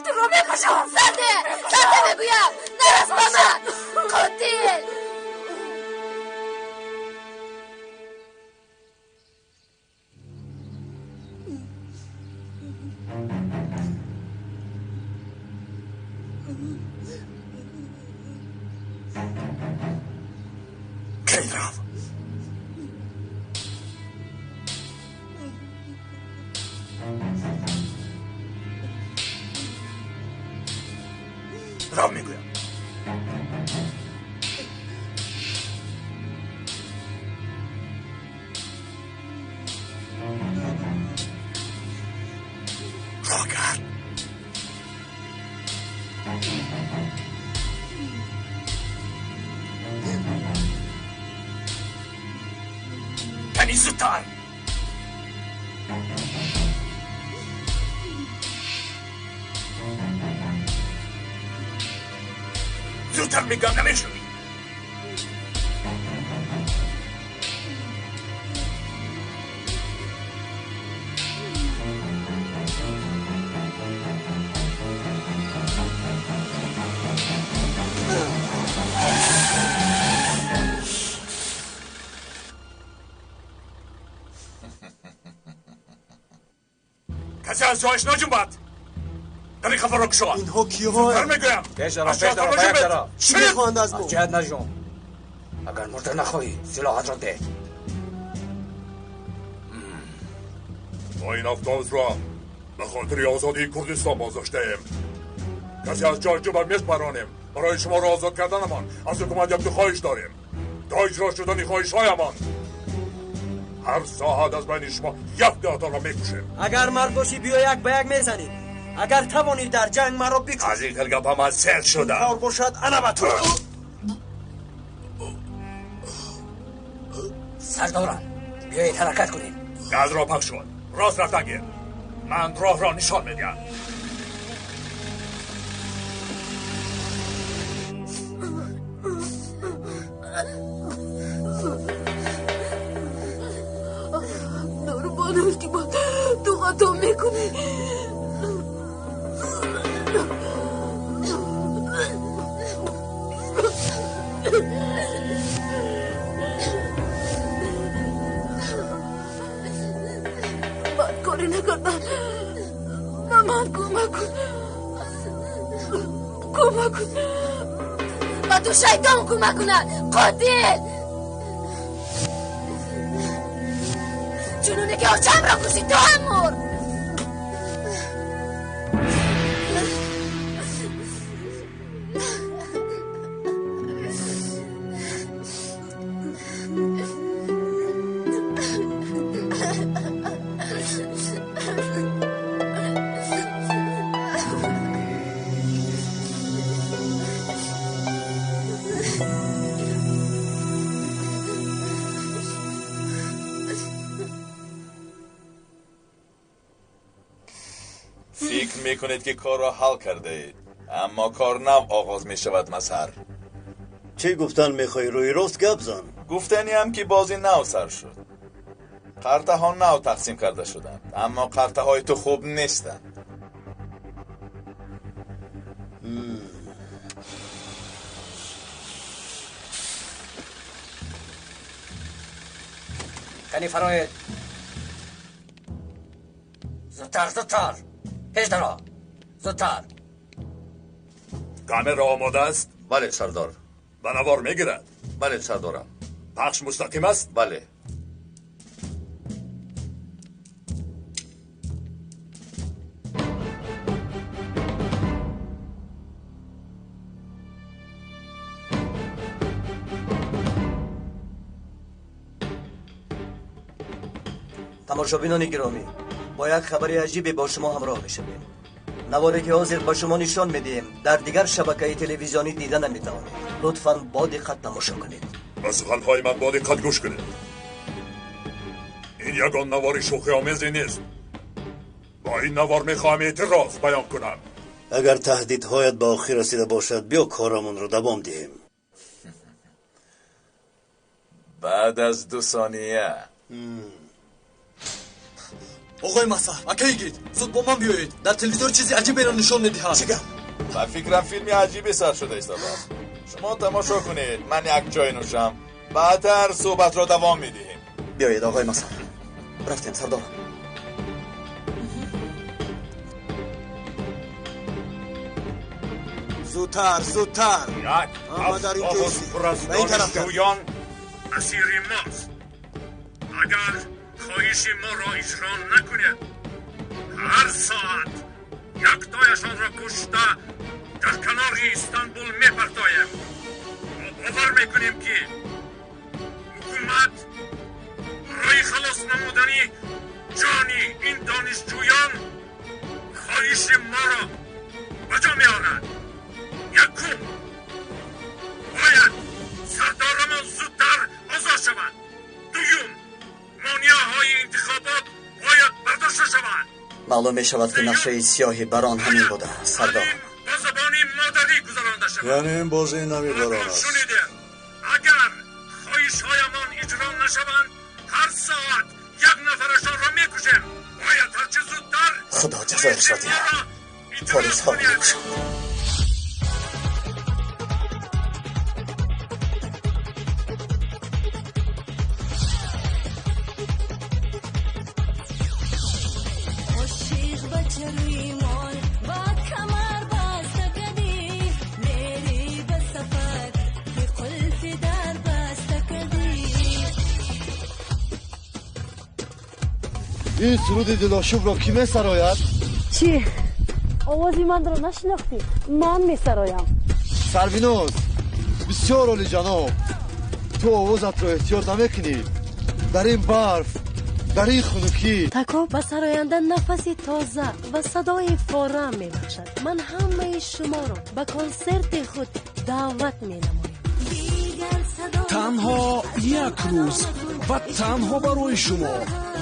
туро мекушам. Сарде, сарде мегӯям, нарас ба ман, қотил. Кай рав? Рав мегӯям. Рогард. Кани зудтар. Зудтар мегӯям, намешунавӣ? Касе аз ҷояш наҷунбад. Дар ин хафаро кушоад. Инҳо киҳоянд? Зудтар мегӯям. Пеш даро, Аз пеш ҷоятон даро, ба як наҷунбед. тараф. Чӣ мехоҳанд аз мо? Аз ҷоят наҷун. Агар мурда нахоҳӣ, силоҳатро деҳ. Мо ин автобусро ба хотири озодии Курдистон боздоштаем. Касе аз ҷой ҷубад мепаронем. Барои шуморо озод карданамон аз ҳукумат якду хоҳиш дорем. То иҷро шудани хоҳишҳоямон ҳар соат аз байни шумо як даҳтонро мекушем. Агар мард бошӣ, биё як ба як мезанем. Агар тавонӣ дар ҷанг маро бикуш. Аз ин хел гапа ман сер шудам. Кор бошад, ана ба ту. Сардорам, биёед ҳаракат кунем. Газро пахш кун. Рост рафтан гир. Ман роҳро нишон медиҳам. Дорубон илтимос, ту хато мекунӣ. Бадкорӣ накардам. Ба ман кӯмак кун. Кӯмак кун. Ба ту шайтон кӯмак кунад, қотил. Чуноне ки очамро кушти, ту ҳам мурд. Фикр мекунед, ки корро ҳал кардаед, аммо кор нав оғоз мешавад, Мазҳар. Чӣ гуфтан мехоҳӣ? Рӯи рост гап зан. Гуфтаниам, ки бози нав сар шуд. Қартаҳо нав тақсим карда шуданд, аммо қартаҳои ту хуб нестанд. Кани фароед. Зудтар, зудтар. Пеш даро. Зудтар. Камера омода аст? Бале, сардор. Ба навор мегирад? Бале, сардорам. Пахш мустақим аст? Бале. Тамошобинони гиромӣ, бо як хабари аҷибе бо шумо ҳамроҳ мешавем. Наворе ки ҳозир ба шумо нишон медиҳем, дар дигар шабакаи телевизионӣ дида наметавонед. Лутфан бо диққат тамошо кунед. Ба суханҳои ман бо диққат гӯш кунед. Ин ягон навори шӯхиомезе нест. Бо ин навор мехоҳам эътироз баён кунам. Агар таҳдидҳоят ба охир расида бошад, биё корамонро давом диҳем. Баъд аз 2 сония. Оғои Масар, ака йигит, зуд бо ман биёед. Дар телевизор чизи аҷиберо нишон медиҳад. Чӣ гап? Ба фикрам филми аҷибе сар шуда истодааст. Шумо тамошо кунед, ман як чой нӯшам. Баъдтар суҳбатро давом медиҳем. Биёед, оғои Масар. Рафтем, сардорам. Зудтар, зудтар. Як автобус пур аз донишҷӯён асири мост. Агар хоҳиши моро иҷро накунед, ҳар соат яктояшонро кушта дар канори Истанбул мепартоем. Мо бовар мекунем, ки ҳукумат барои халос намудани ҷони ин донишҷӯён хоҳиши моро ба ҷо меорад. Якум, бояд сардорамон зудтар озод шавад. Дуюм, монеаҳои интихобот бояд бардошта шаванд. Маълум мешавад, ки нақшаи сиёҳи барон ҳамин буда, сардор. Бо забони модарӣ гузаронда шавад. Яъне ин бозии нави барон аст. Шунидем, агар хоҳишҳоямон иҷро нашаванд, ҳар соат як нафарашонро мекушем. Бояд ҳарчи зудтар Худо ҷазояшро диҳад. Полисҳоро мекушанд. Ин суруди дилошубро кӣ месарояд? Чӣ? Овози манро нашинохтӣ? Ман месароям. Сарвиноз, бисёр олиҷаноб, ту овозатро эҳтиёт намекунӣ. Дар ин барф, дар ин хунукӣ. Тако ба сароянда нафаси тоза ва садои форам мебахшад. Ман ҳамаи шуморо ба консерти худ даъват менамоям. Танҳо як рӯз ва танҳо барои шумо.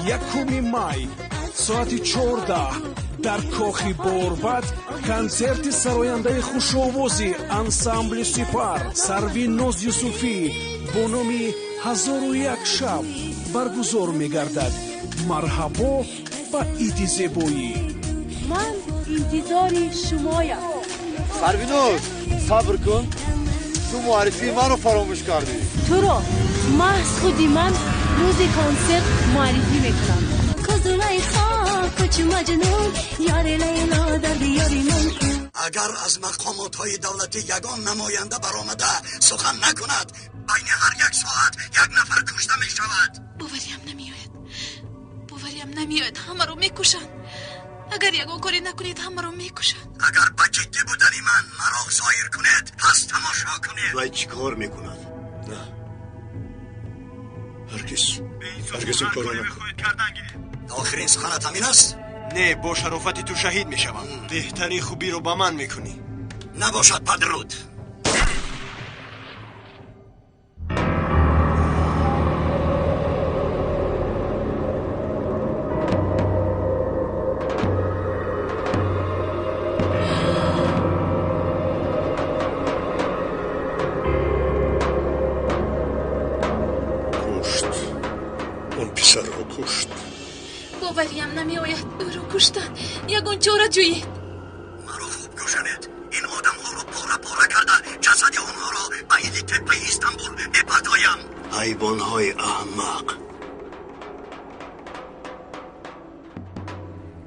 1 май соати 14 дар кохи Борбад консерти сарояндаи хушовози ансамбли Сипар Сарвиноз Юсуфӣ бо номи 1001 шаб баргузор мегардад. Марҳабо ба иди зебоӣ. Ман интизори шумоям. Сарвиноз, сабр кун. Ту муаррифии маро фаромӯш кардӣ. Туро маҳз худи ман рӯзи консерт муаррифӣ мекунам. Агар аз мақомотҳои давлатӣ ягон намоянда баромада сухан накунад, байни ҳар як соат як нафар кушта мешавад. Бовариам намеояд, бовариам намеояд. Ҳамаро мекушанд. Агар ягон коре накунед, ҳамаро мекушанд. Агар ба ҷиддӣ будани ман маро зоҳир кунед, пас тамошо кунед. Вай чӣ кор мекунад? На, ҳаргиз, ҳаргиз ин корро накун. Охирин суханат ҳамин аст? Не, бо шарофати ту шаҳид мешавам. Беҳтарин хубиро ба ман мекунӣ. Набошад, падруд. Кушт. Он писарро кушт. Бовариам намеояд, ӯро куштанд. Ягон чора ҷӯед. Маро хуб гӯшанед. Ин одамҳоро пора-пора карда ҷасади онҳоро ба иди теппаи Истанбул мепартоям. Ҳайвонҳои аҳмақ.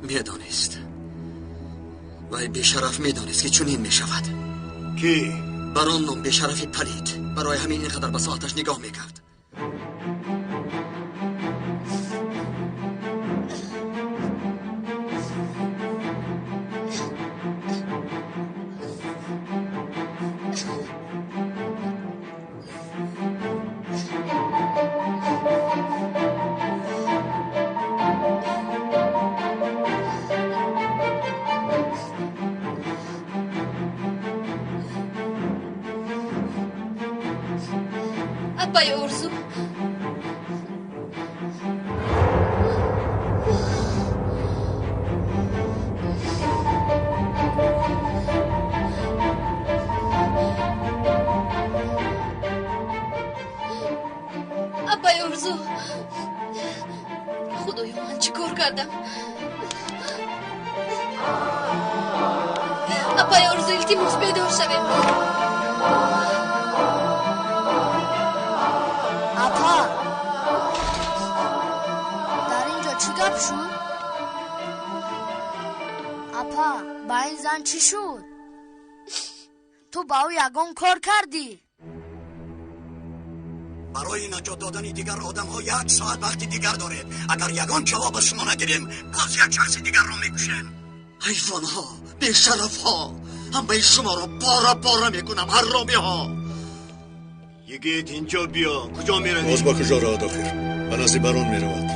Медонист. Вай бешараф медонист, ки чунин мешавад. Кӣ? Барон ном бешарафи палид. Барои ҳамин ин қадар ба соаташ нигоҳ мекард. Апай Орзу, апай Орзу, худоё, ман чӣ кор кардам? Илтимос бедор шавед. Апа, дар ин ҷо чӣ гап шуд? Апа, ба ин зан чӣ шуд? Ту ба ӯ ягон кор кардӣ? Барои наҷот додани дигар одамҳо як соат вақти дигар доред. Агар ягон ҷавоб аз шумо нагирем, боз як шахси дигарро мекушем. Ҳайвонҳо, бешарафҳо, ҳамаи шуморо пора пора мекунам, ҳаромиҳо. Йигит, инҷо биё. Куҷо меравӣ? Боз ба куҷо равад охир? Ба назди барон меравад.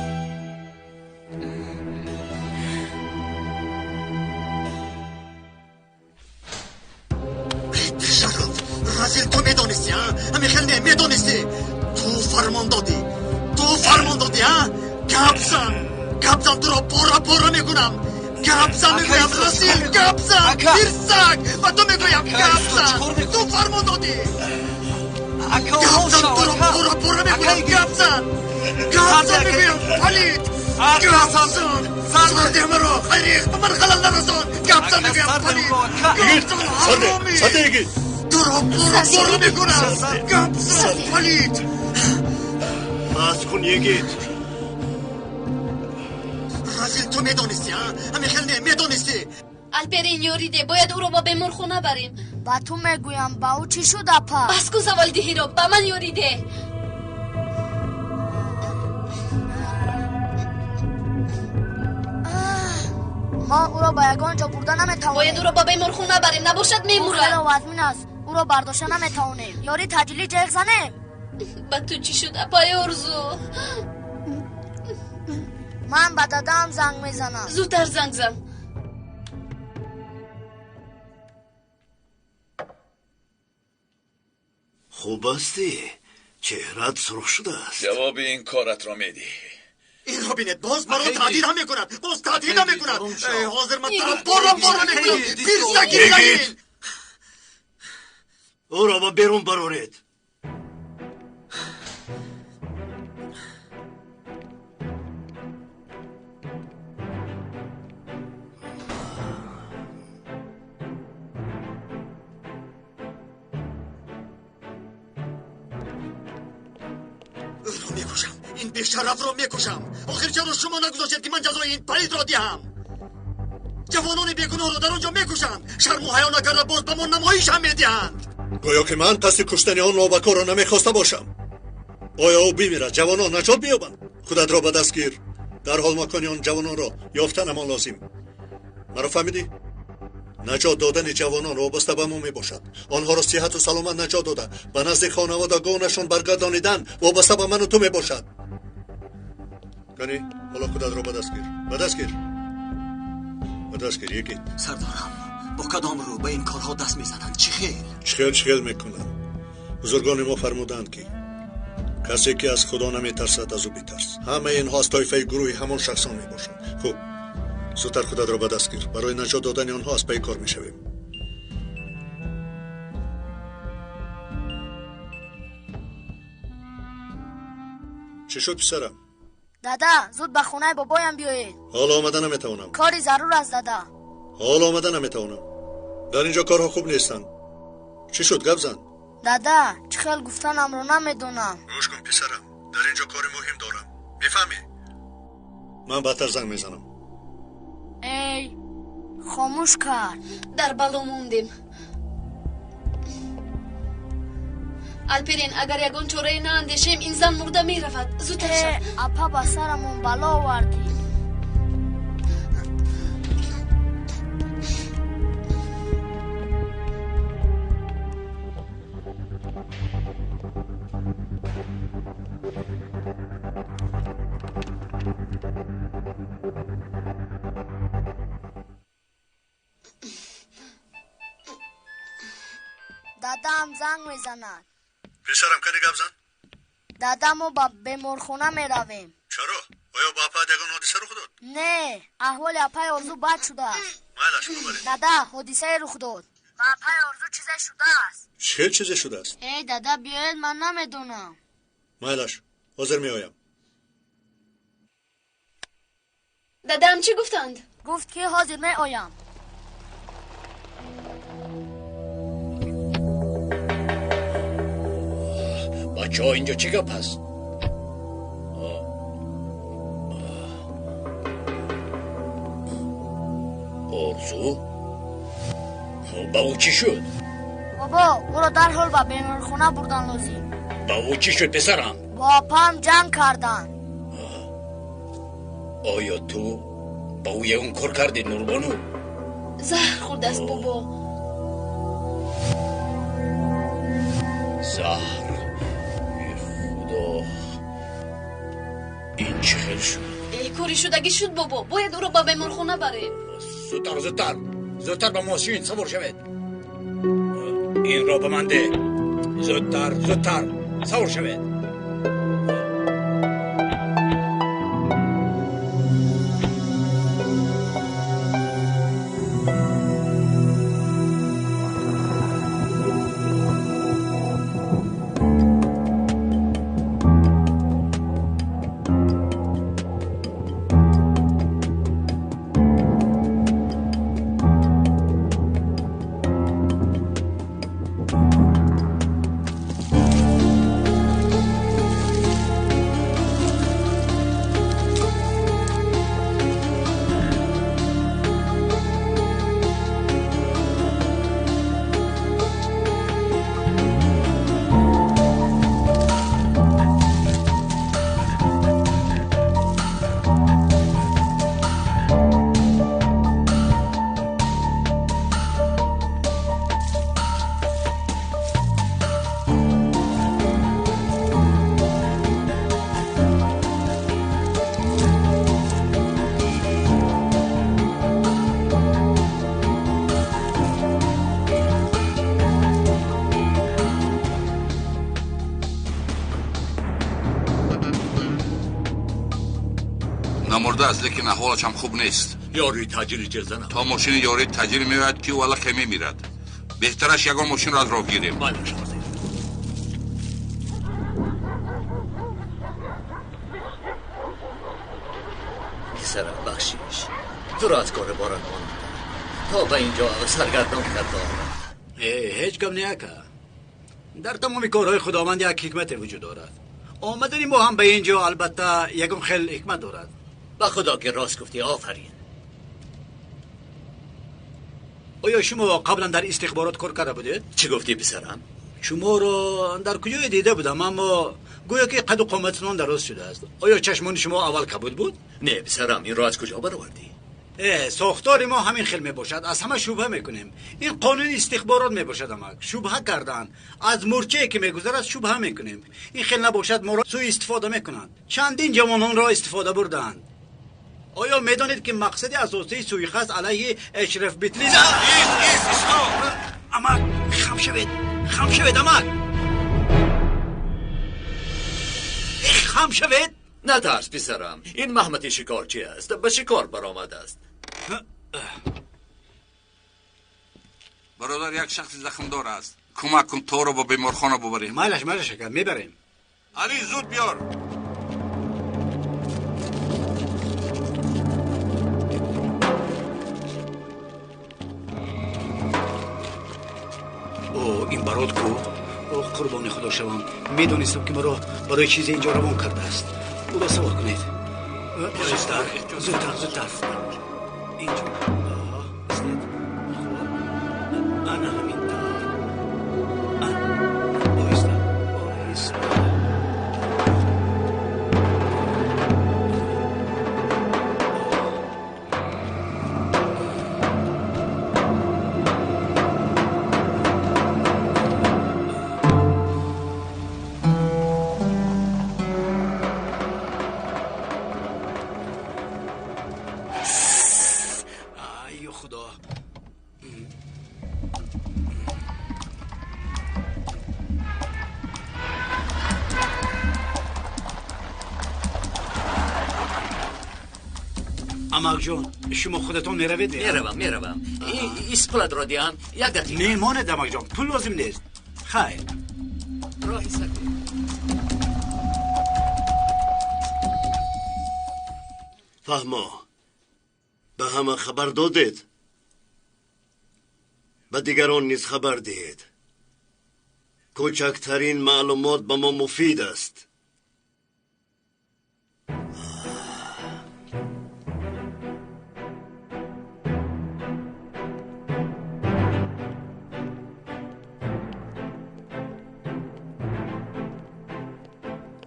Бешараф, разил, ту медонистӣ, а? Ҳамин хел не, медонистӣ. Ту фармон додӣ. Ту фармон додӣ, а? Гап зан. Гап зан, туро пора пора мекунам. Гап зан мегӯям, разил, гап зан. Пирсак, ба ту мегӯям, гап зан. Ту фармон додӣ. Гап зан, туро пора пора мекунам, гап зан. Гап зан мегӯям, палид. Гап зан. Сарди маро, хайриқ, ба ман халал нарасон. Гап зан мегӯям, палид. Гап зан, ҳаромӣ. Сарди, йигит. Туро пора пора мекунам. Гап зан, палид. Бас кун, йигит. Разил, ту медонистӣ, а? Ҳамин хел не, медонистӣ. Алперин, ёрӣ де, бояд ӯро ба беморхона барем. Ба ту мегӯям, ба ӯ чӣ шуд, апа? Бас кун саволдиҳиро, ба ман ёрӣ де. Мо ӯро ба ягон ҷо бурда наметавонем. Бояд ӯро ба беморхона барем, набошад мемурад. Ӯ хело вазмин аст, ӯро бардошта наметавонем. Ёрӣ таъҷилӣ ҷеғ занем. Ба ту чӣ шуд, апаи Орзу? Ман ба дадаам занг мезанам. Зудтар занг зан. Хуб ҳастӣ? Чеҳраат сурх шудааст. Ҷавоби ин коратро медиҳӣ. Инро бинед, боз маро таҳдид ҳам мекунад, боз таҳдид ҳам мекунад. Ҳозир ман туро пора пора мекунам. Пирсаки залил. Ӯро ба берун бароред. Ӯро мекушам, ин бешарафро мекушам. Охир чаро шумо нагузоштед, ки ман ҷазои ин палидро диҳам? Ҷавонони бегуноҳро дар он ҷо мекушанд. Шарму ҳаё накарда боз ба мо намоиш ҳам медиҳанд. Гӯё ки ман қасди куштани он нобакорро намехоста бошам. Оё ӯ бимирад, ҷавонон наҷот меёбанд? Худатро ба даст гир. Дарҳол макони он ҷавононро ёфтанамон лозим. Маро фаҳмидӣ? Наҷот додани ҷавонон вобаста ба мо мебошад. Онҳоро сиҳату саломат наҷот дода, ба назди хонаводагонашон баргардонидан вобаста ба ману ту мебошад. Кани, ҳоло худатро ба даст гир. Ба даст гир. Ба даст гир, йигит. Сардорам, бо кадом рӯ ба ин корҳо даст мезананд? Чӣ хел? Чӣ хел, чӣ хел мекунанд? Бузургони мо фармуданд, ки касе ки аз Худо наметарсад, аз ӯ битарс. Ҳамаи инҳо аз тоифаи гурӯҳи ҳамон шахсон мебошанд. Хуб, зудтар худатро ба даст гир. Барои наҷот додани онҳо аз пайи кор мешавем. Чӣ шуд, писарам? Дада, зуд ба хонаи бобоям биёед. Ҳоло омада наметавонам. Кори зарур аст, дада. Ҳоло омада наметавонам. Дар ин ҷо корҳо хуб нестанд. Чӣ шуд, гап зан. Дада, чӣ хел гуфтанамро намедонам. Гӯш кун, писарам, дар ин ҷо кори муҳим дорам. Мефаҳмӣ? Ман баъдтар занг мезанам. Эй, хомӯш кард. Дар бало мондем. Алперин, агар ягон чорае наандешем, ин зан мурда меравад. Зудтар шав. Апа, ба сарамон бало овардӣ. Дадаам занг мезанад. Писарам, кани гап зан. Дада, мо ба беморхона меравем. Чаро? Оё ба апаат ягон ҳодиса рух дод? Не, аҳволи апаи Орзу бад шудааст. Майлаш, бубаред. Дада, ҳодисае рух дод. Ба апаи Орзу чизе шудааст. Чӣ чизе шудааст? Эй, дада, биёед, ман намедонам. Майлаш, ҳозир меоям. Дадаам чӣ гуфтанд? Гуфт, ки ҳозир меоям. Бачаҳо, инҷо чӣ гап аст? Орзу? Ба ӯ чӣ шуд? Бобо, ӯро дарҳол ба беморхона бурдан лозим. Ба ӯ чӣ шуд, писарам? Бо апам ҷанг карданд. Оё ту ба ӯ ягон кор кардӣ, Нурбону? Заҳр хӯрдааст, бобо. Заҳр? Худо, ин чӣ хел шуд? Кори шудагӣ шуд, бобо. Бояд ӯро ба беморхона барем. Зудтар, зудтар, зудтар ба мошин савор шавед. Инро ба ман деҳ. Зудтар, зудтар савор шавед. Намурда аст, лекин аҳволаш ҳам хуб нест. Ёрии таъҷили ҷер занам. То мошини ёрии таъҷил меояд, ки ӯ аллакай мемирад. Беҳтараш ягон мошинро аз роҳ гирем. Писарам, бахшиш, туро аз кори борат мондам, то ба инҷо саргардон карда омад. Ҳеҷ гап не, ака. Дар тамоми корҳои Худованд як ҳикмате вуҷуд дорад. Омадани мо ҳам ба ин ҷо албатта ягон хел ҳикмат дорад. Ба худо ки рост гуфтӣ, офарин. Оё шумо қаблан дар истихборот кор карда будед? Чӣ гуфтӣ, писарам? Шуморо дар куҷое дида будам, аммо гӯё ки қаду қомататон дароз шудааст. Оё чашмони шумо аввал кабуд буд? Не, писарам, инро аз куҷо баровардӣ? Сохтори мо ҳамин хел мебошад. Аз ҳама шубҳа мекунем. Ин қонуни истихборот мебошад, амак. Шубҳа кардан аз мурчае ки мегузарад шубҳа мекунем. Ин хел набошад, моро сӯистифода мекунанд. Чандин ҷавононро истифода бурданд. Оё медонед ки мақсади асосии суиқасд алайҳи Эшраф Битлис? Амак, хам шавед, хам шавед, амак, хам шавед. Натарс, писарам, ин Маҳмади шикорчӣ аст, ба шикор баромадааст. Бародар, як шахси захмдор аст. Кӯмак кун, торо ба беморхона бубарем. Майлаш, майлаш, ака, мебарем. Али, зуд биёр. О, ин барот ку? О, қурбони худо шавам, медонистам ки маро барои чизе инҷо равон кардааст. Ӯро савор кунед. Зудтар, зудтар, зудтар. Инҷо. Истед. Хуб, ана ҳамин тавр. Оҳиста, оҳиста. Амакҷон, шумо худатон меравед? Меравам, меравам. Ис пулатро диҳам, як дақиқа. Не, монед, амакҷон, пул лозим нест. Хайр. Роҳи сафед. Фаҳмо, ба ҳама хабар додед? Ба дигарон низ хабар диҳед. Кӯчактарин маълумот ба мо муфид аст.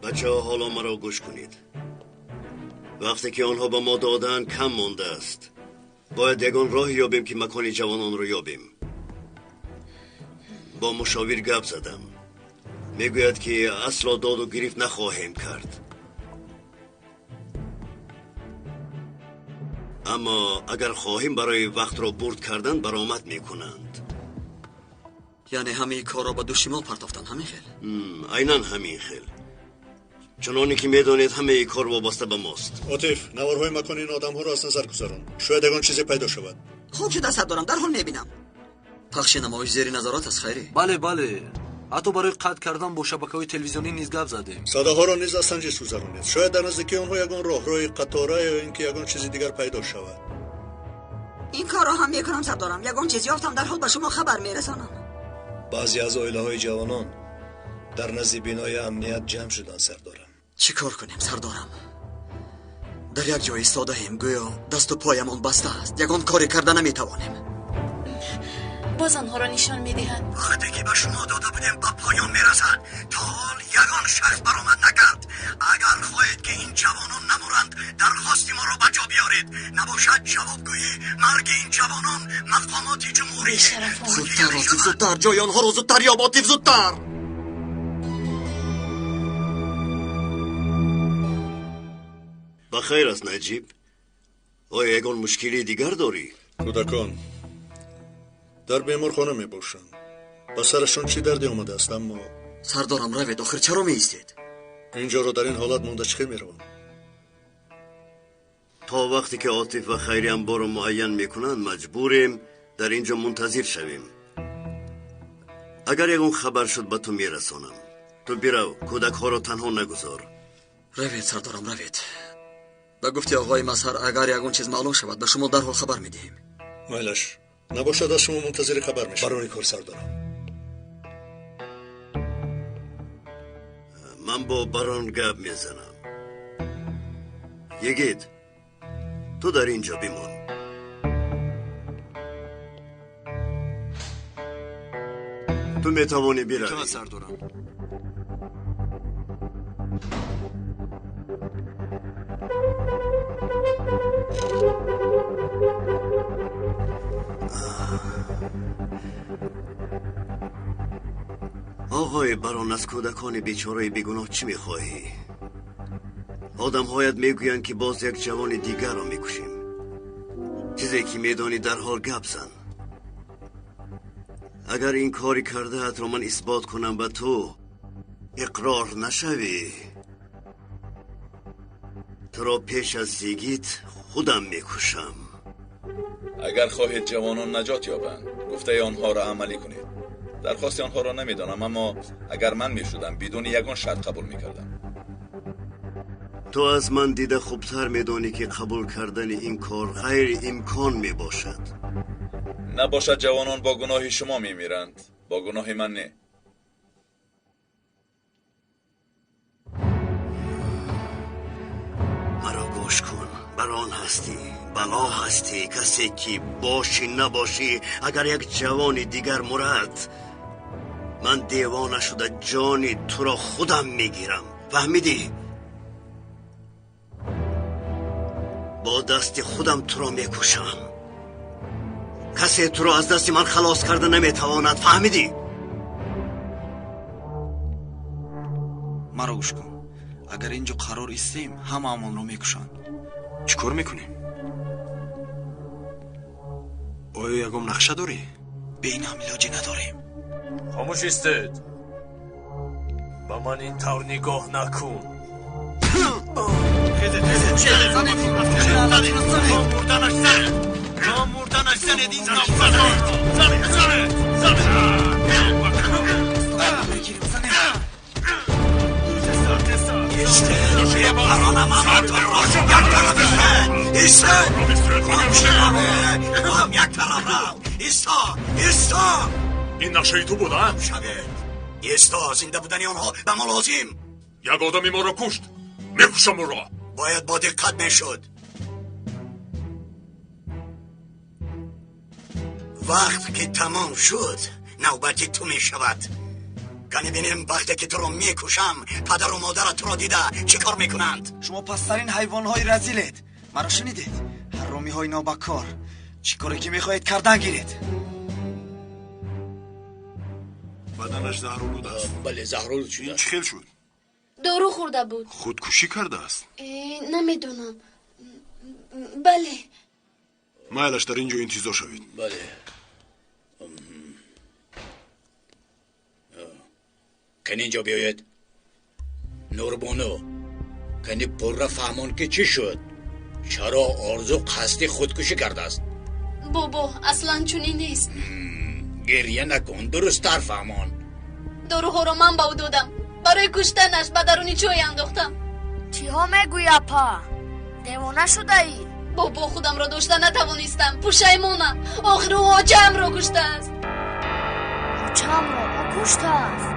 Бачаҳо, ҳоло маро гӯш кунед. Вақте ки онҳо ба мо додаанд, кам мондааст. Бояд ягон роҳе ёбем, ки макони ҷавононро ёбем. Бо мушовир гап задам. Мегӯяд, ки асло доду гирифт нахоҳем кард. Аммо агар хоҳем, барои вақтро бурд кардан баромад мекунанд. Яъне ҳамаи корро ба дӯши мо партофтан, ҳамин хел? Айнан ҳамин хел. Чуноне ки медонед, ҳамаи кор вобаста ба мост. Отиф, наворҳои макони ин одамҳоро аз назар гузарон. Шояд ягон чизе пайдо шавад. Хуб шуда, сардорам, дарҳол мебинам. Пахши намоиш зери назорат аст, Хайрӣ. Бале, бале. Ҳатто барои қатъ кардан бо шабакаҳои телевизионӣ низ гап задем. Садаҳоро низ аз санҷиш гузаронед. Шояд дар наздикии онҳо ягон роҳрои қатора ё ин ки ягон чизи дигар пайдо шавад. Ин корро ҳам мекунам, сардорам. Ягон чиз ёфтам, дарҳол ба шумо хабар мерасонам. Баъзе аз оилаҳои ҷавонон дар назди бинои амният ҷамъ шуданд, сардорам. Чӣ кор кунем, сардорам? Дар як ҷой истодаем, гӯё дасту поямон баста аст. Ягон коре карда наметавонем. Боз онҳоро нишон медиҳанд. Вақте ки ба шумо дода будем, ба поён мерасад. То ҳол ягон шахс баромад накард. Агар хоҳед, ки ин ҷавонон намуранд, дархости моро ба ҷо биёред. Набошад, ҷавобгӯи марги ин ҷавонон мақомоти ҷумҳурӣ. Зудтар, Отиф, зудтар! Ҷои онҳоро зудтар ёб, Отиф, зудтар! Ба хайр аст, Наҷиб. Оё ягон мушкилии дигар дорӣ? Кӯдакон дар беморхона мебошанд. Ба сарашон чӣ дарде омадааст, аммо Сардорам, равед, охир чаро меистед? Инҷоро дар ин ҳолат монда чӣ хел меравам? То вақте ки Отиф ва Хайри амборро муайян мекунанд, маҷбурем дар ин ҷо мунтазир шавем. Агар ягон хабар шуд, ба ту мерасонам. Ту бирав, кӯдакҳоро танҳо нагузор. Равед, сардорам, равед. Ба гуфти оғои Мазҳар, агар ягон чиз маълум шавад, ба шумо дарҳол хабар медиҳем. Майлаш, набошад, аз шумо мунтазири хабар мешавам. Барори кор, сардорам. Ман бо барон гап мезанам. Йигит, ту дар ин ҷо бимон. Ту метавонӣ биравӣ. Итоат, сардорам. Оғои барон, аз кӯдакони бечораи бегуноҳ чӣ мехоҳӣ? Одамҳоят мегӯянд, ки боз як ҷавони дигарро мекушем. Чизе ки медонӣ, дарҳол гап зан. Агар ин кори кардаатро ман исбот кунам ба ту иқрор нашавӣ, туро пеш аз йигит худам мекушам. Агар хоҳед ҷавонон наҷот ёбанд, гуфтаи онҳоро амалӣ кунед. Дархости онҳоро намедонам, аммо агар ман мешудам, бидуни ягон шарт қабул мекардам. Ту аз ман дида хубтар медонӣ, ки қабул кардани ин кор ғайриимкон мебошад. Набошад, ҷавонон бо гуноҳи шумо мемиранд, бо гуноҳи ман не. Маро гӯш кун, барон ҳастӣ, бало ҳастӣ, касе ки бошӣ набошӣ, агар як ҷавони дигар мурад, ман девона шуда ҷони туро худам мегирам. Фаҳмидӣ? Бо дасти худам туро мекушам. Касе туро аз дасти ман халос карда наметавонад. Фаҳмидӣ? Маро гӯш кун. Агар инҷо қарор истем, ҳамаамонро мекушанд. Чӣ кор мекунем? Оё ягон нақша дорӣ? Бе ин ҳам илоҷӣ надорем. Хомӯш истед. Ба ман ин тавр нигоҳ накун. Ин нақшаи ту буд, а? Исто, зинда будани онҳо ба мо лозим. Як одами моро кушт, мекушам ӯро. Бояд бо диққат мешуд. Вақт ки тамом шуд, навбати ту мешавад. Кани бинем, вақте ки туро мекушам, падару модарат туро дида чӣ кор мекунанд? Шумо пасттарин ҳайвонҳои разилед. Маро шунидед? Ҳаромиҳои нобакор. Чӣ коре ки мехоҳед кардан гиред. Баданаш заҳролуд аст. Бале, заҳролуд шудааст. Ин чӣ хел шуд? Дору хӯрда буд. Худкушӣ кардааст? Намедонам. Бале. Майлаш, дар ин ҷо интизор шавед. Бале. Кани инҷо биёед. Нурбону, кани пурра фаҳмон ки чӣ шуд? Чаро Орзу қасди худкушӣ кардааст? Бобо, аслан чунин нест. Гирья накун, дурусттар фаҳмон. Доруҳоро ман ба ӯ додам. Барои куштанаш ба даруни чой андохтам. Чиҳо мегӯӣ, апа? Девона шудаӣ? Бобо, худамро дошта натавонистам. Пушаймонам. Охир ӯ очаамро куштааст. Очаамро ӯ куштааст?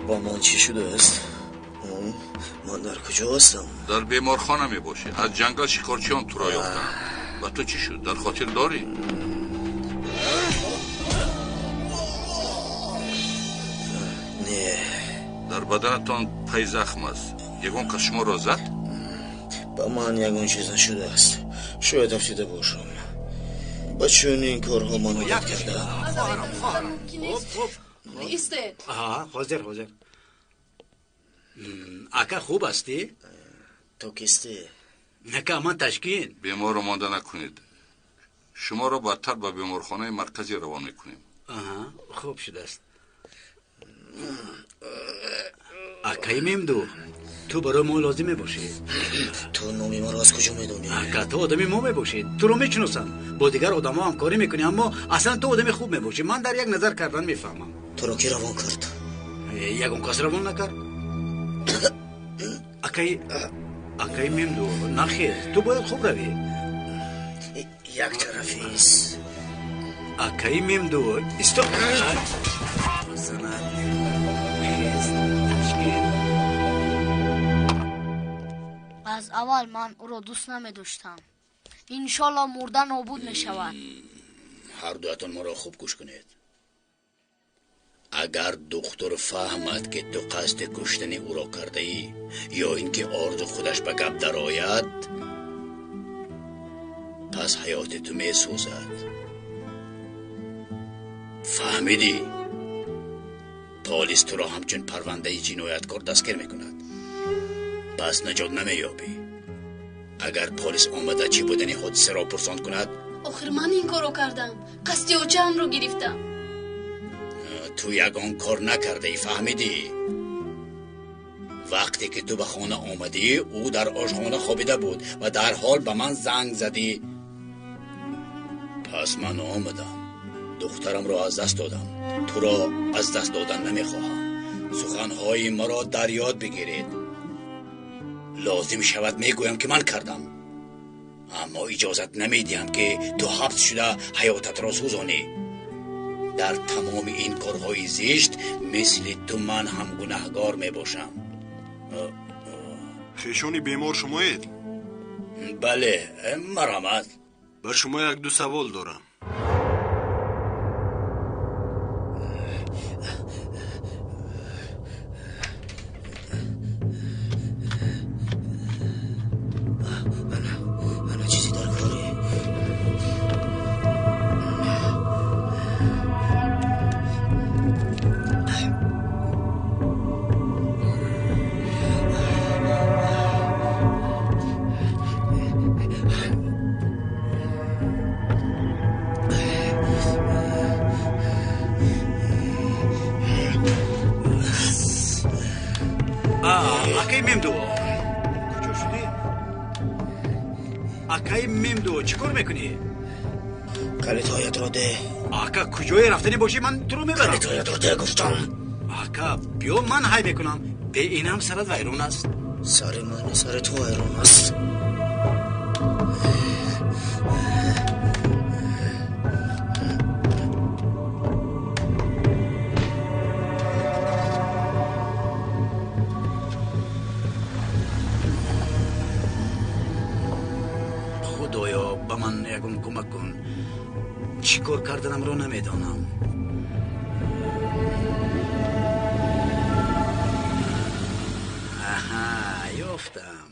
Ба ман чӣ шудааст? Ман дар куҷо ҳастам? Дар беморхона мебошӣ. Аз ҷангал шикорчиён туро ёфтанд. Ба ту чӣ шуд? Дар хотир дорӣ? Не. Дар баданатон пай захм аст. Ягон кас шуморо зад? Ба ман ягон чиз нашудааст. Шояд афтида бошам. Ба чунин корҳо ман одат кардаам. Истед. Ҳозир, ҳозир. Ака, хуб ҳастӣ? Ту кистӣ? Ака, ман Ташкин. Беморро монда накунед. Шуморо баъдтар ба беморхонаи марказӣ равон мекунем. Хуб шудааст. Акаи Мемду, ту барои мо лозим мебошӣ. Ту номи маро аз куҷо медонӣ? Ака, ту одами мо мебошӣ. Туро мешиносам. Бо дигар одамо ҳамкорӣ мекунӣ, аммо аслан ту одами хуб мебошӣ. Ман дар як назар кардан мефаҳмам. Туро ки равон кард? Ягон кас равон накард. Акаи Мемду, нахез, ту бояд хуб равӣ. Як тарафис. Акаи Мемду, исто. Аз аввал ман ӯро дӯст намедоштам. Иншолло мурда нобуд мешавад. Ҳар дуятон моро хуб гӯш кунед. Агар духтур фаҳмад, ки ту қасди куштани ӯро кардаӣ, ё ин ки Орзу худаш ба гап дарояд, пас ҳаёти ту месӯзад. Фаҳмидӣ? Полис туро ҳамчун парвандаи ҷинояткор дастгир мекунад. Пас наҷот намеёбӣ. Агар полис омада чӣ будани ҳодисаро пурсон кунад? Охир ман ин корро кардам. Қасди очаамро гирифтам. Ту ягон кор накардаӣ, фаҳмидӣ? Вақте ки ту ба хона омадӣ, ӯ дар ошхона хобида буд ва дарҳол ба ман занг задӣ. Пас ман омадам. Духтарамро аз даст додам. Туро аз даст додан намехоҳам. Суханҳои маро дар ёд бигиред. Лозим шавад мегӯям ки ман кардам. Аммо иҷозат намедиҳам, ки ту ҳабс шуда ҳаётатро сӯзонӣ. Дар тамоми ин корҳои зишт мисли ту ман ҳам гунаҳгор мебошам. Хешони бемор шумоед? Бале, марҳамат. Бар шумо як-ду савол дорам. Ана чизе дар корӣ. Акаи Мемду, куҷо шудӣ? Акаи Мемду, чӣ кор мекунӣ? Калидҳоятро деҳ. Ака, куҷое рафтанӣ бошӣ, ман туро мебарам. Калидҳоятро деҳ гуфтам. Ака, биё, ман ҳай мекунам. Бе ин ҳам сарат вайрон аст. Сари ман, сари ту вайрон аст. Худоё, ба ман ягон кӯмак кун. Чӣ кор карданамро намедонам. Аҳа, ёфтам.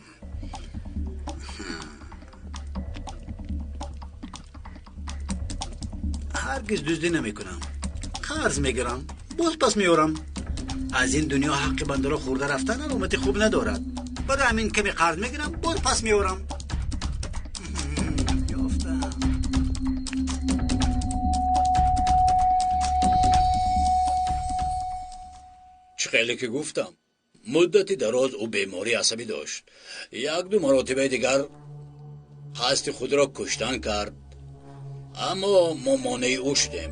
Ҳаргиз дуздӣ намекунам. Қарз мегирам, боз пас меорам. Аз ин дунё ҳаққи бандаро хӯрда рафтан аломати хуб надорад. Барои ҳамин каме қарз мегирам, боз пас меорам. Ёфтам. Чӣ хеле ки гуфтам, муддати дароз ӯ бемории асабӣ дошт. Як-ду маротибаи дигар қасди худро куштан кард, аммо мо монеи ӯ шудем.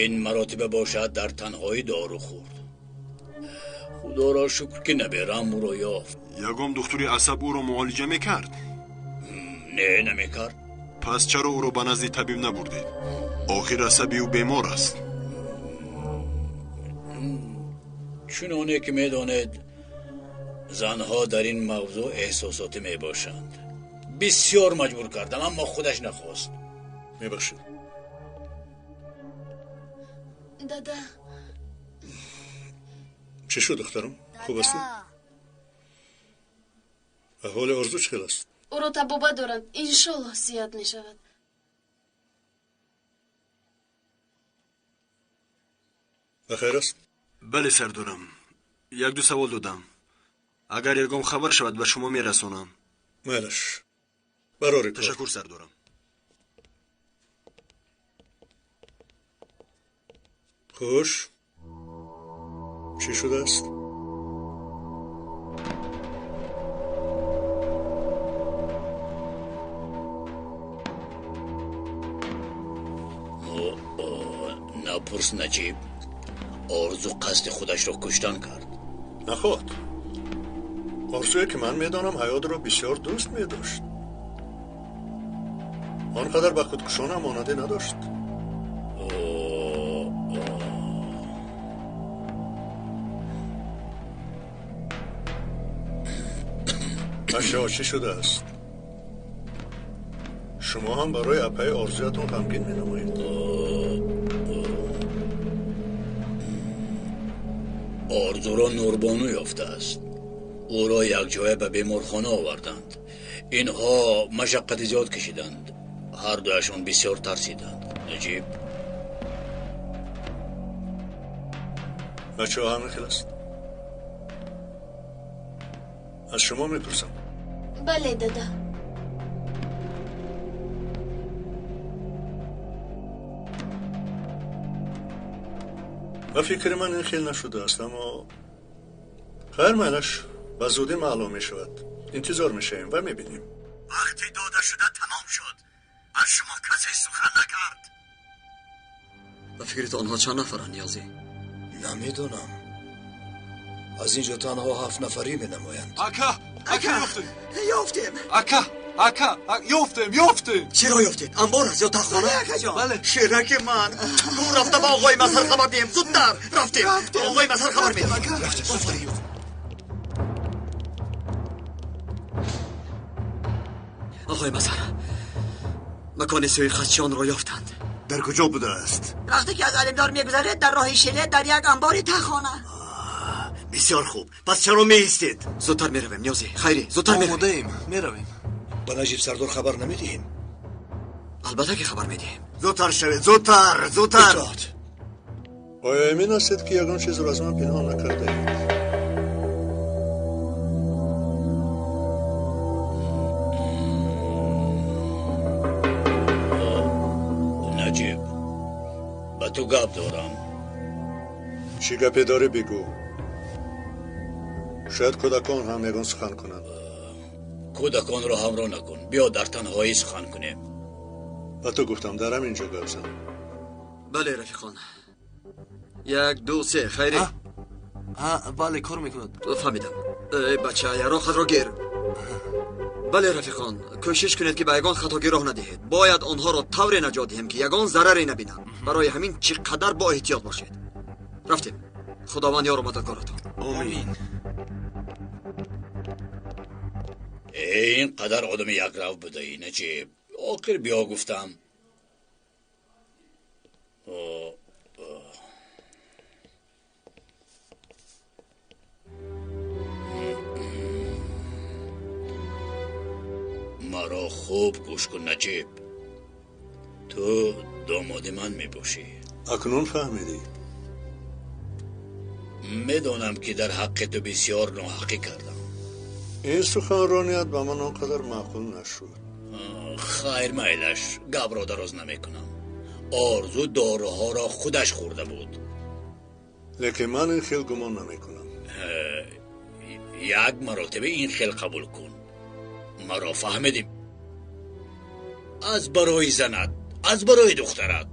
Ин маротиба бошад дар танҳоӣ дору хӯрд. Худоро шукр, ки наберам ӯро ёфт. Ягон духтури асаб ӯро муолиҷа мекард? Не, намекард. Пас чаро ӯро ба назди табиб набурдед? Охир асаби ӯ бемор аст. Чуноне ки медонед, занҳо дар ин мавзӯъ эҳсосотӣ мебошанд. Бисёр маҷбур кардам, аммо худаш нахост. Мебахшед. Дада. Чӣ шуд, духтарам? Хуб ҳастӣ? Аҳволи Орзу чӣ хел аст? Ӯро табоба доранд. Иншоллоҳ сиҳат мешавад. Бахайр аст? Бале, сардорам. Як-ду савол додам. Агар ягон хабар шавад, ба шумо мерасонам. Майлаш. Барори кор. Ташаккур, сардорам. Хуш, чӣ шудааст? Напурс, Наҷиб. Орзу қасди худашро куштан кард. Нахоҳад. Орзуе ки ман медонам, ҳаётро бисёр дӯст медошт. Он қадар ба худкушона монандӣ надошт. Бачаҳо, чӣ шудааст? Шумо ҳам барои апаи орзуятон ғамгин менамоед. Орзуро Нурбону ёфтааст. Ӯро якҷоя ба беморхона оварданд. Инҳо машаққати зиёд кашиданд. Ҳар дуяшон бисёр тарсиданд. Наҷиб. Бачаҳо, ҳамин хел аст? Аз шумо мепурсам. Бале, дада. Ба фикри ман ин хел нашудааст, аммо хайр, майлаш, ба зудӣ маълум мешавад. Интизор мешавем ва мебинем. Вақти дода шуда тамом шуд. Аз шумо касе сухан накард. Ба фикри ту онҳо чанд нафаранд, Ниёзӣ? Намедонам. Аз ин ҷо танҳо 7 нафарӣ менамоянд. Ака, ака, ёфтем. Ёфтем. Ака, ака, ёфтем, ёфтем. Чиро ёфтед? Анбор аст ё таххона? Акаҷон. Бале. Шераки ман. Ту рафта ба оғои Мазҳар хабар диҳем. Зудтар рафтем. Оғои Мазҳар хабар медиҳем. Офарин. Оғои Мазҳар, макони суиқасдчиёнро ёфтанд. Дар куҷо будааст? Вақте ки аз Алимдор мегузаред, дар роҳи Шеле дар як анбори таххона. Бисёр хуб. Пас чаро меистед? Зудтар меравем, Ниёзӣ. Хайрӣ, зудтар меравем. Омодаем, меравем. Ба Наҷиб сардор хабар намедиҳем? Албатта ки хабар медиҳем. Зудтар шавед, зудтар, зудтар. Итоат. Оё эмин ҳастед, ки ягон чизро аз ман пинҳон накардаед? Наҷиб, ба ту гап дорам. Чӣ гапе дорӣ, бигӯ. Шояд кӯдакон ҳам ягон сухан кунанд. Кӯдаконро ҳамроҳ накун. Биё дар танҳоӣ сухан кунем. Ба ту гуфтам, дар ҳамин ҷо гап зан. Бале, рафиқон, як, ду, се, хайре. Бале, кор мекунад. Фаҳмидам. Эй бача, яроқатро гир. Бале, рафиқон, кӯшиш кунед, ки ба ягон хатогӣ роҳ надиҳед. Бояд онҳоро тавре наҷот диҳем, ки ягон зараре набинанд. Барои ҳамин чӣ қадар бо эҳтиёт бошед. Рафтем. Худованд ёру мададгоратон. Омин. Ин қадар одами якрав будаӣ, Наҷиб. Охир биё гуфтам. Маро хуб гӯш кун, Наҷиб. Ту домоди ман мебошӣ. Акнун фаҳмидӣ. Медонам, ки дар ҳаққи ту бисёр ноҳаққӣ кардам. Ин суханроният ба ман он қадар маъқул нашуд. Хайр, майлаш, гапро дароз намекунам. Орзу доруҳоро худаш хӯрда буд. Лекин ман ин хел гумон намекунам. Як маротиба ин хел қабул кун. Маро фаҳмидем. Аз барои занат, аз барои духтарат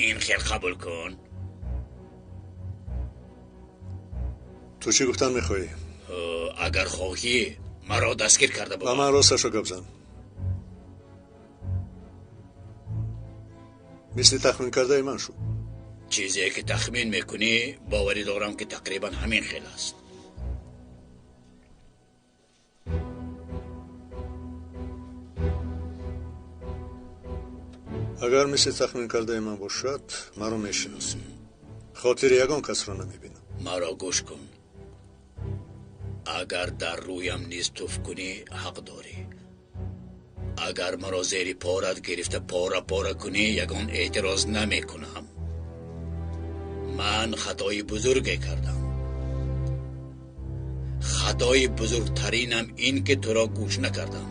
ин хел қабул кун. Ту чӣ гуфтан мехоҳӣ? Агар хоҳӣ, маро дастгир карда ба ман росташро гап зан. Мисли тахмин кардаи ман шуд. Чизе ки тахмин мекунӣ, боварӣ дорам, ки тақрибан ҳамин хел аст. Агар мисли тахмин кардаи ман бошад, маро мешиносӣ. Хотири ягон касро намебинам. Маро гӯш кун. Агар дар рӯям низ туф кунӣ, ҳақ дорӣ. Агар маро зери порат гирифта пора пора кунӣ, ягон эътироз намекунам. Ман хатои бузурге кардам. Хатои бузургтаринам ин, ки туро гӯш накардам.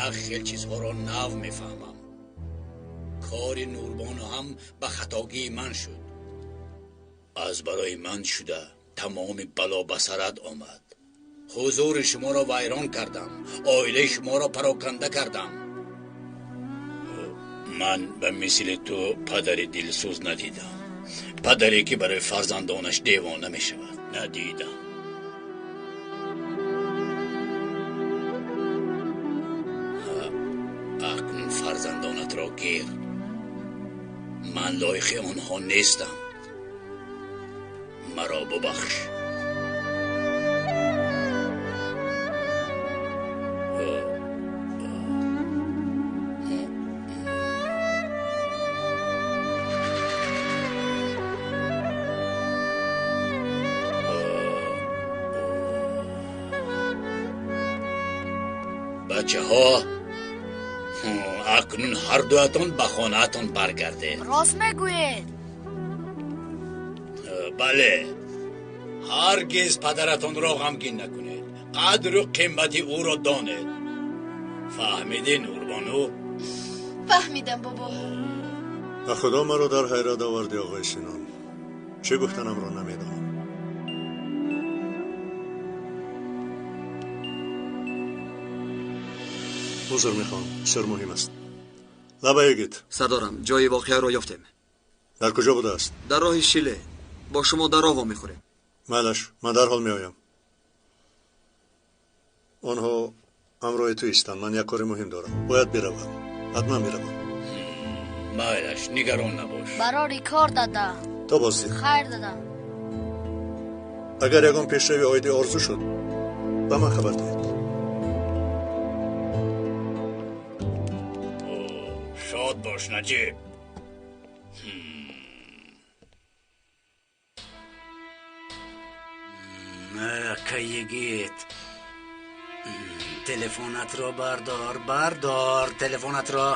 Як хел чизҳоро нав мефаҳмам. Кори Нурбону ҳам ба хатогии ман шуд. Аз барои ман шуда тамоми бало ба сарат омад. Ҳузури шуморо вайрон кардам, оилаи шуморо пароканда кардам. Ман ба мисли ту падари дилсӯз надидам. Падаре, ки барои фарзандонаш девона мешавад, надидам. Акнун фарзандонатро гир. Ман лоиқи онҳо нестам. Маро бубахш. Бачаҳо, акнун ҳар дуятон ба хонаатон баргардед. Рост мегӯед? Бале. Ҳаргиз падаратонро ғамгин накунед. Қадру қимати ӯро донед. Фаҳмидӣ, Нурбону? Фаҳмидам, бобо. Ба худо, маро дар ҳайрат овардӣ, оғои Синон. Чӣ гуфтанамро намедонам. Узр мехоҳам, бисёр муҳим аст. Лаба, йигит. Сардорам, ҷои воқеаро ёфтем. Дар куҷо будааст? Дар роҳи Шиле. Бо шумо дар роҳ вомехӯрем. Майлаш, ман дарҳол меоям. Онҳо ҳамроҳи ту истанд. Ман як кори муҳим дорам, бояд биравам, ҳатман биравам. Майлаш, нигарон набош. Барори кор, дада. То боздид. Хайр, дада. Агар ягон пешрави оиди Орзу шуд, ба ман хабар диҳед. Шод бош, Наҷиб. Ака йигит, телефонатро бардор, бардор телефонатро.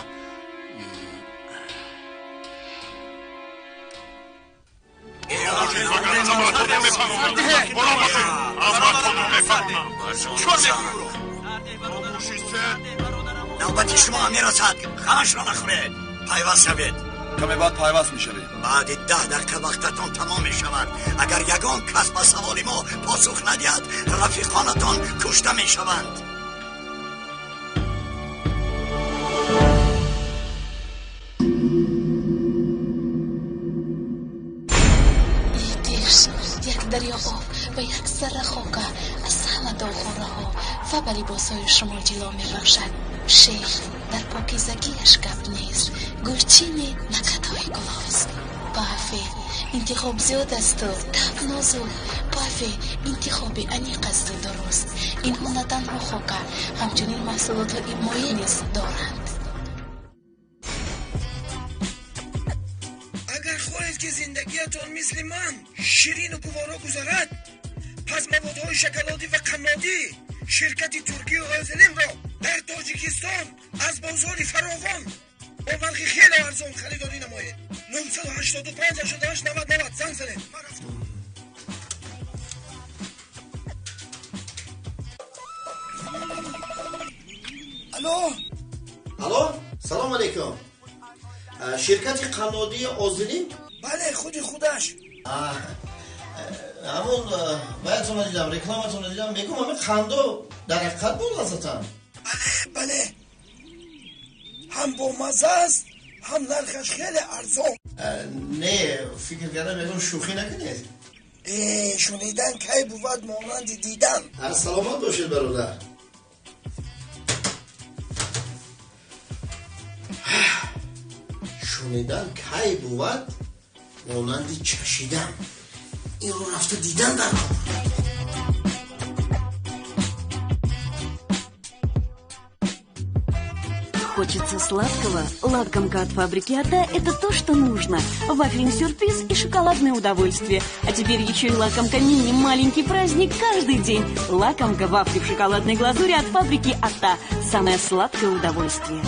Навбати шумо мерасад, ғамашро нахӯред, пайваст шавед. Каме баъд пайваст мешавем. Баъди 10 дақиқа вақтатон тамом мешавад. Агар ягон кас ба саволи мо посух надиҳад, рафиқонатон кушта мешаванд. ё об ва як зарра хока аз ҳама доғхораҳо ва ба либосҳои шумо ҷило мебахшад. Шер дар покизагиаш гап нест, гулчини накатҳои гулост. Пафе интихоб зиёд асту таб нозук. Пафе интихоби аниқ асту дуруст. Инҳо на танҳо хока, ҳамчунин маҳсулотҳои моеъ низ доранд. Агар хоҳед, ки зиндагиятон мисли ман ширину гуворо гузарад, пас маводҳои шоколадӣ ва қаннодӣ ширкати туркию Озилимро дар Тоҷикистон аз бозори фаровон бо нархи хеле арзон харидорӣ намоед. 985 88 90 90 занг занед. Ман рафтам. Алло, алло, салом алейкум. Ширкати қаннодии Озилим? Бале, худи худаш. Ҳамон ваятонро дидам, рекламатонро дидам, мегӯм, ҳамин қандо дар ҳақиқат буд лаззатан? Бале, бале, ҳам бомазза аст, ҳам нархаш хеле арзон. Не, фикр кардам, мегӯм, шӯхӣ накунед. Шунидан кай бувад монанди дидан. Саломат бошед, бародар. Шунидан кай бувад монанди чашидан. Инро рафта дидан дар кор. Хочется сладкого? Лакомка от фабрики Ата – это то, что нужно. Вафельный сюрприз и шоколадное удовольствие. А теперь еще и лакомка мини. Маленький праздник каждый день. Лакомка вафли в шоколадной глазури от фабрики Ата. Самое сладкое удовольствие.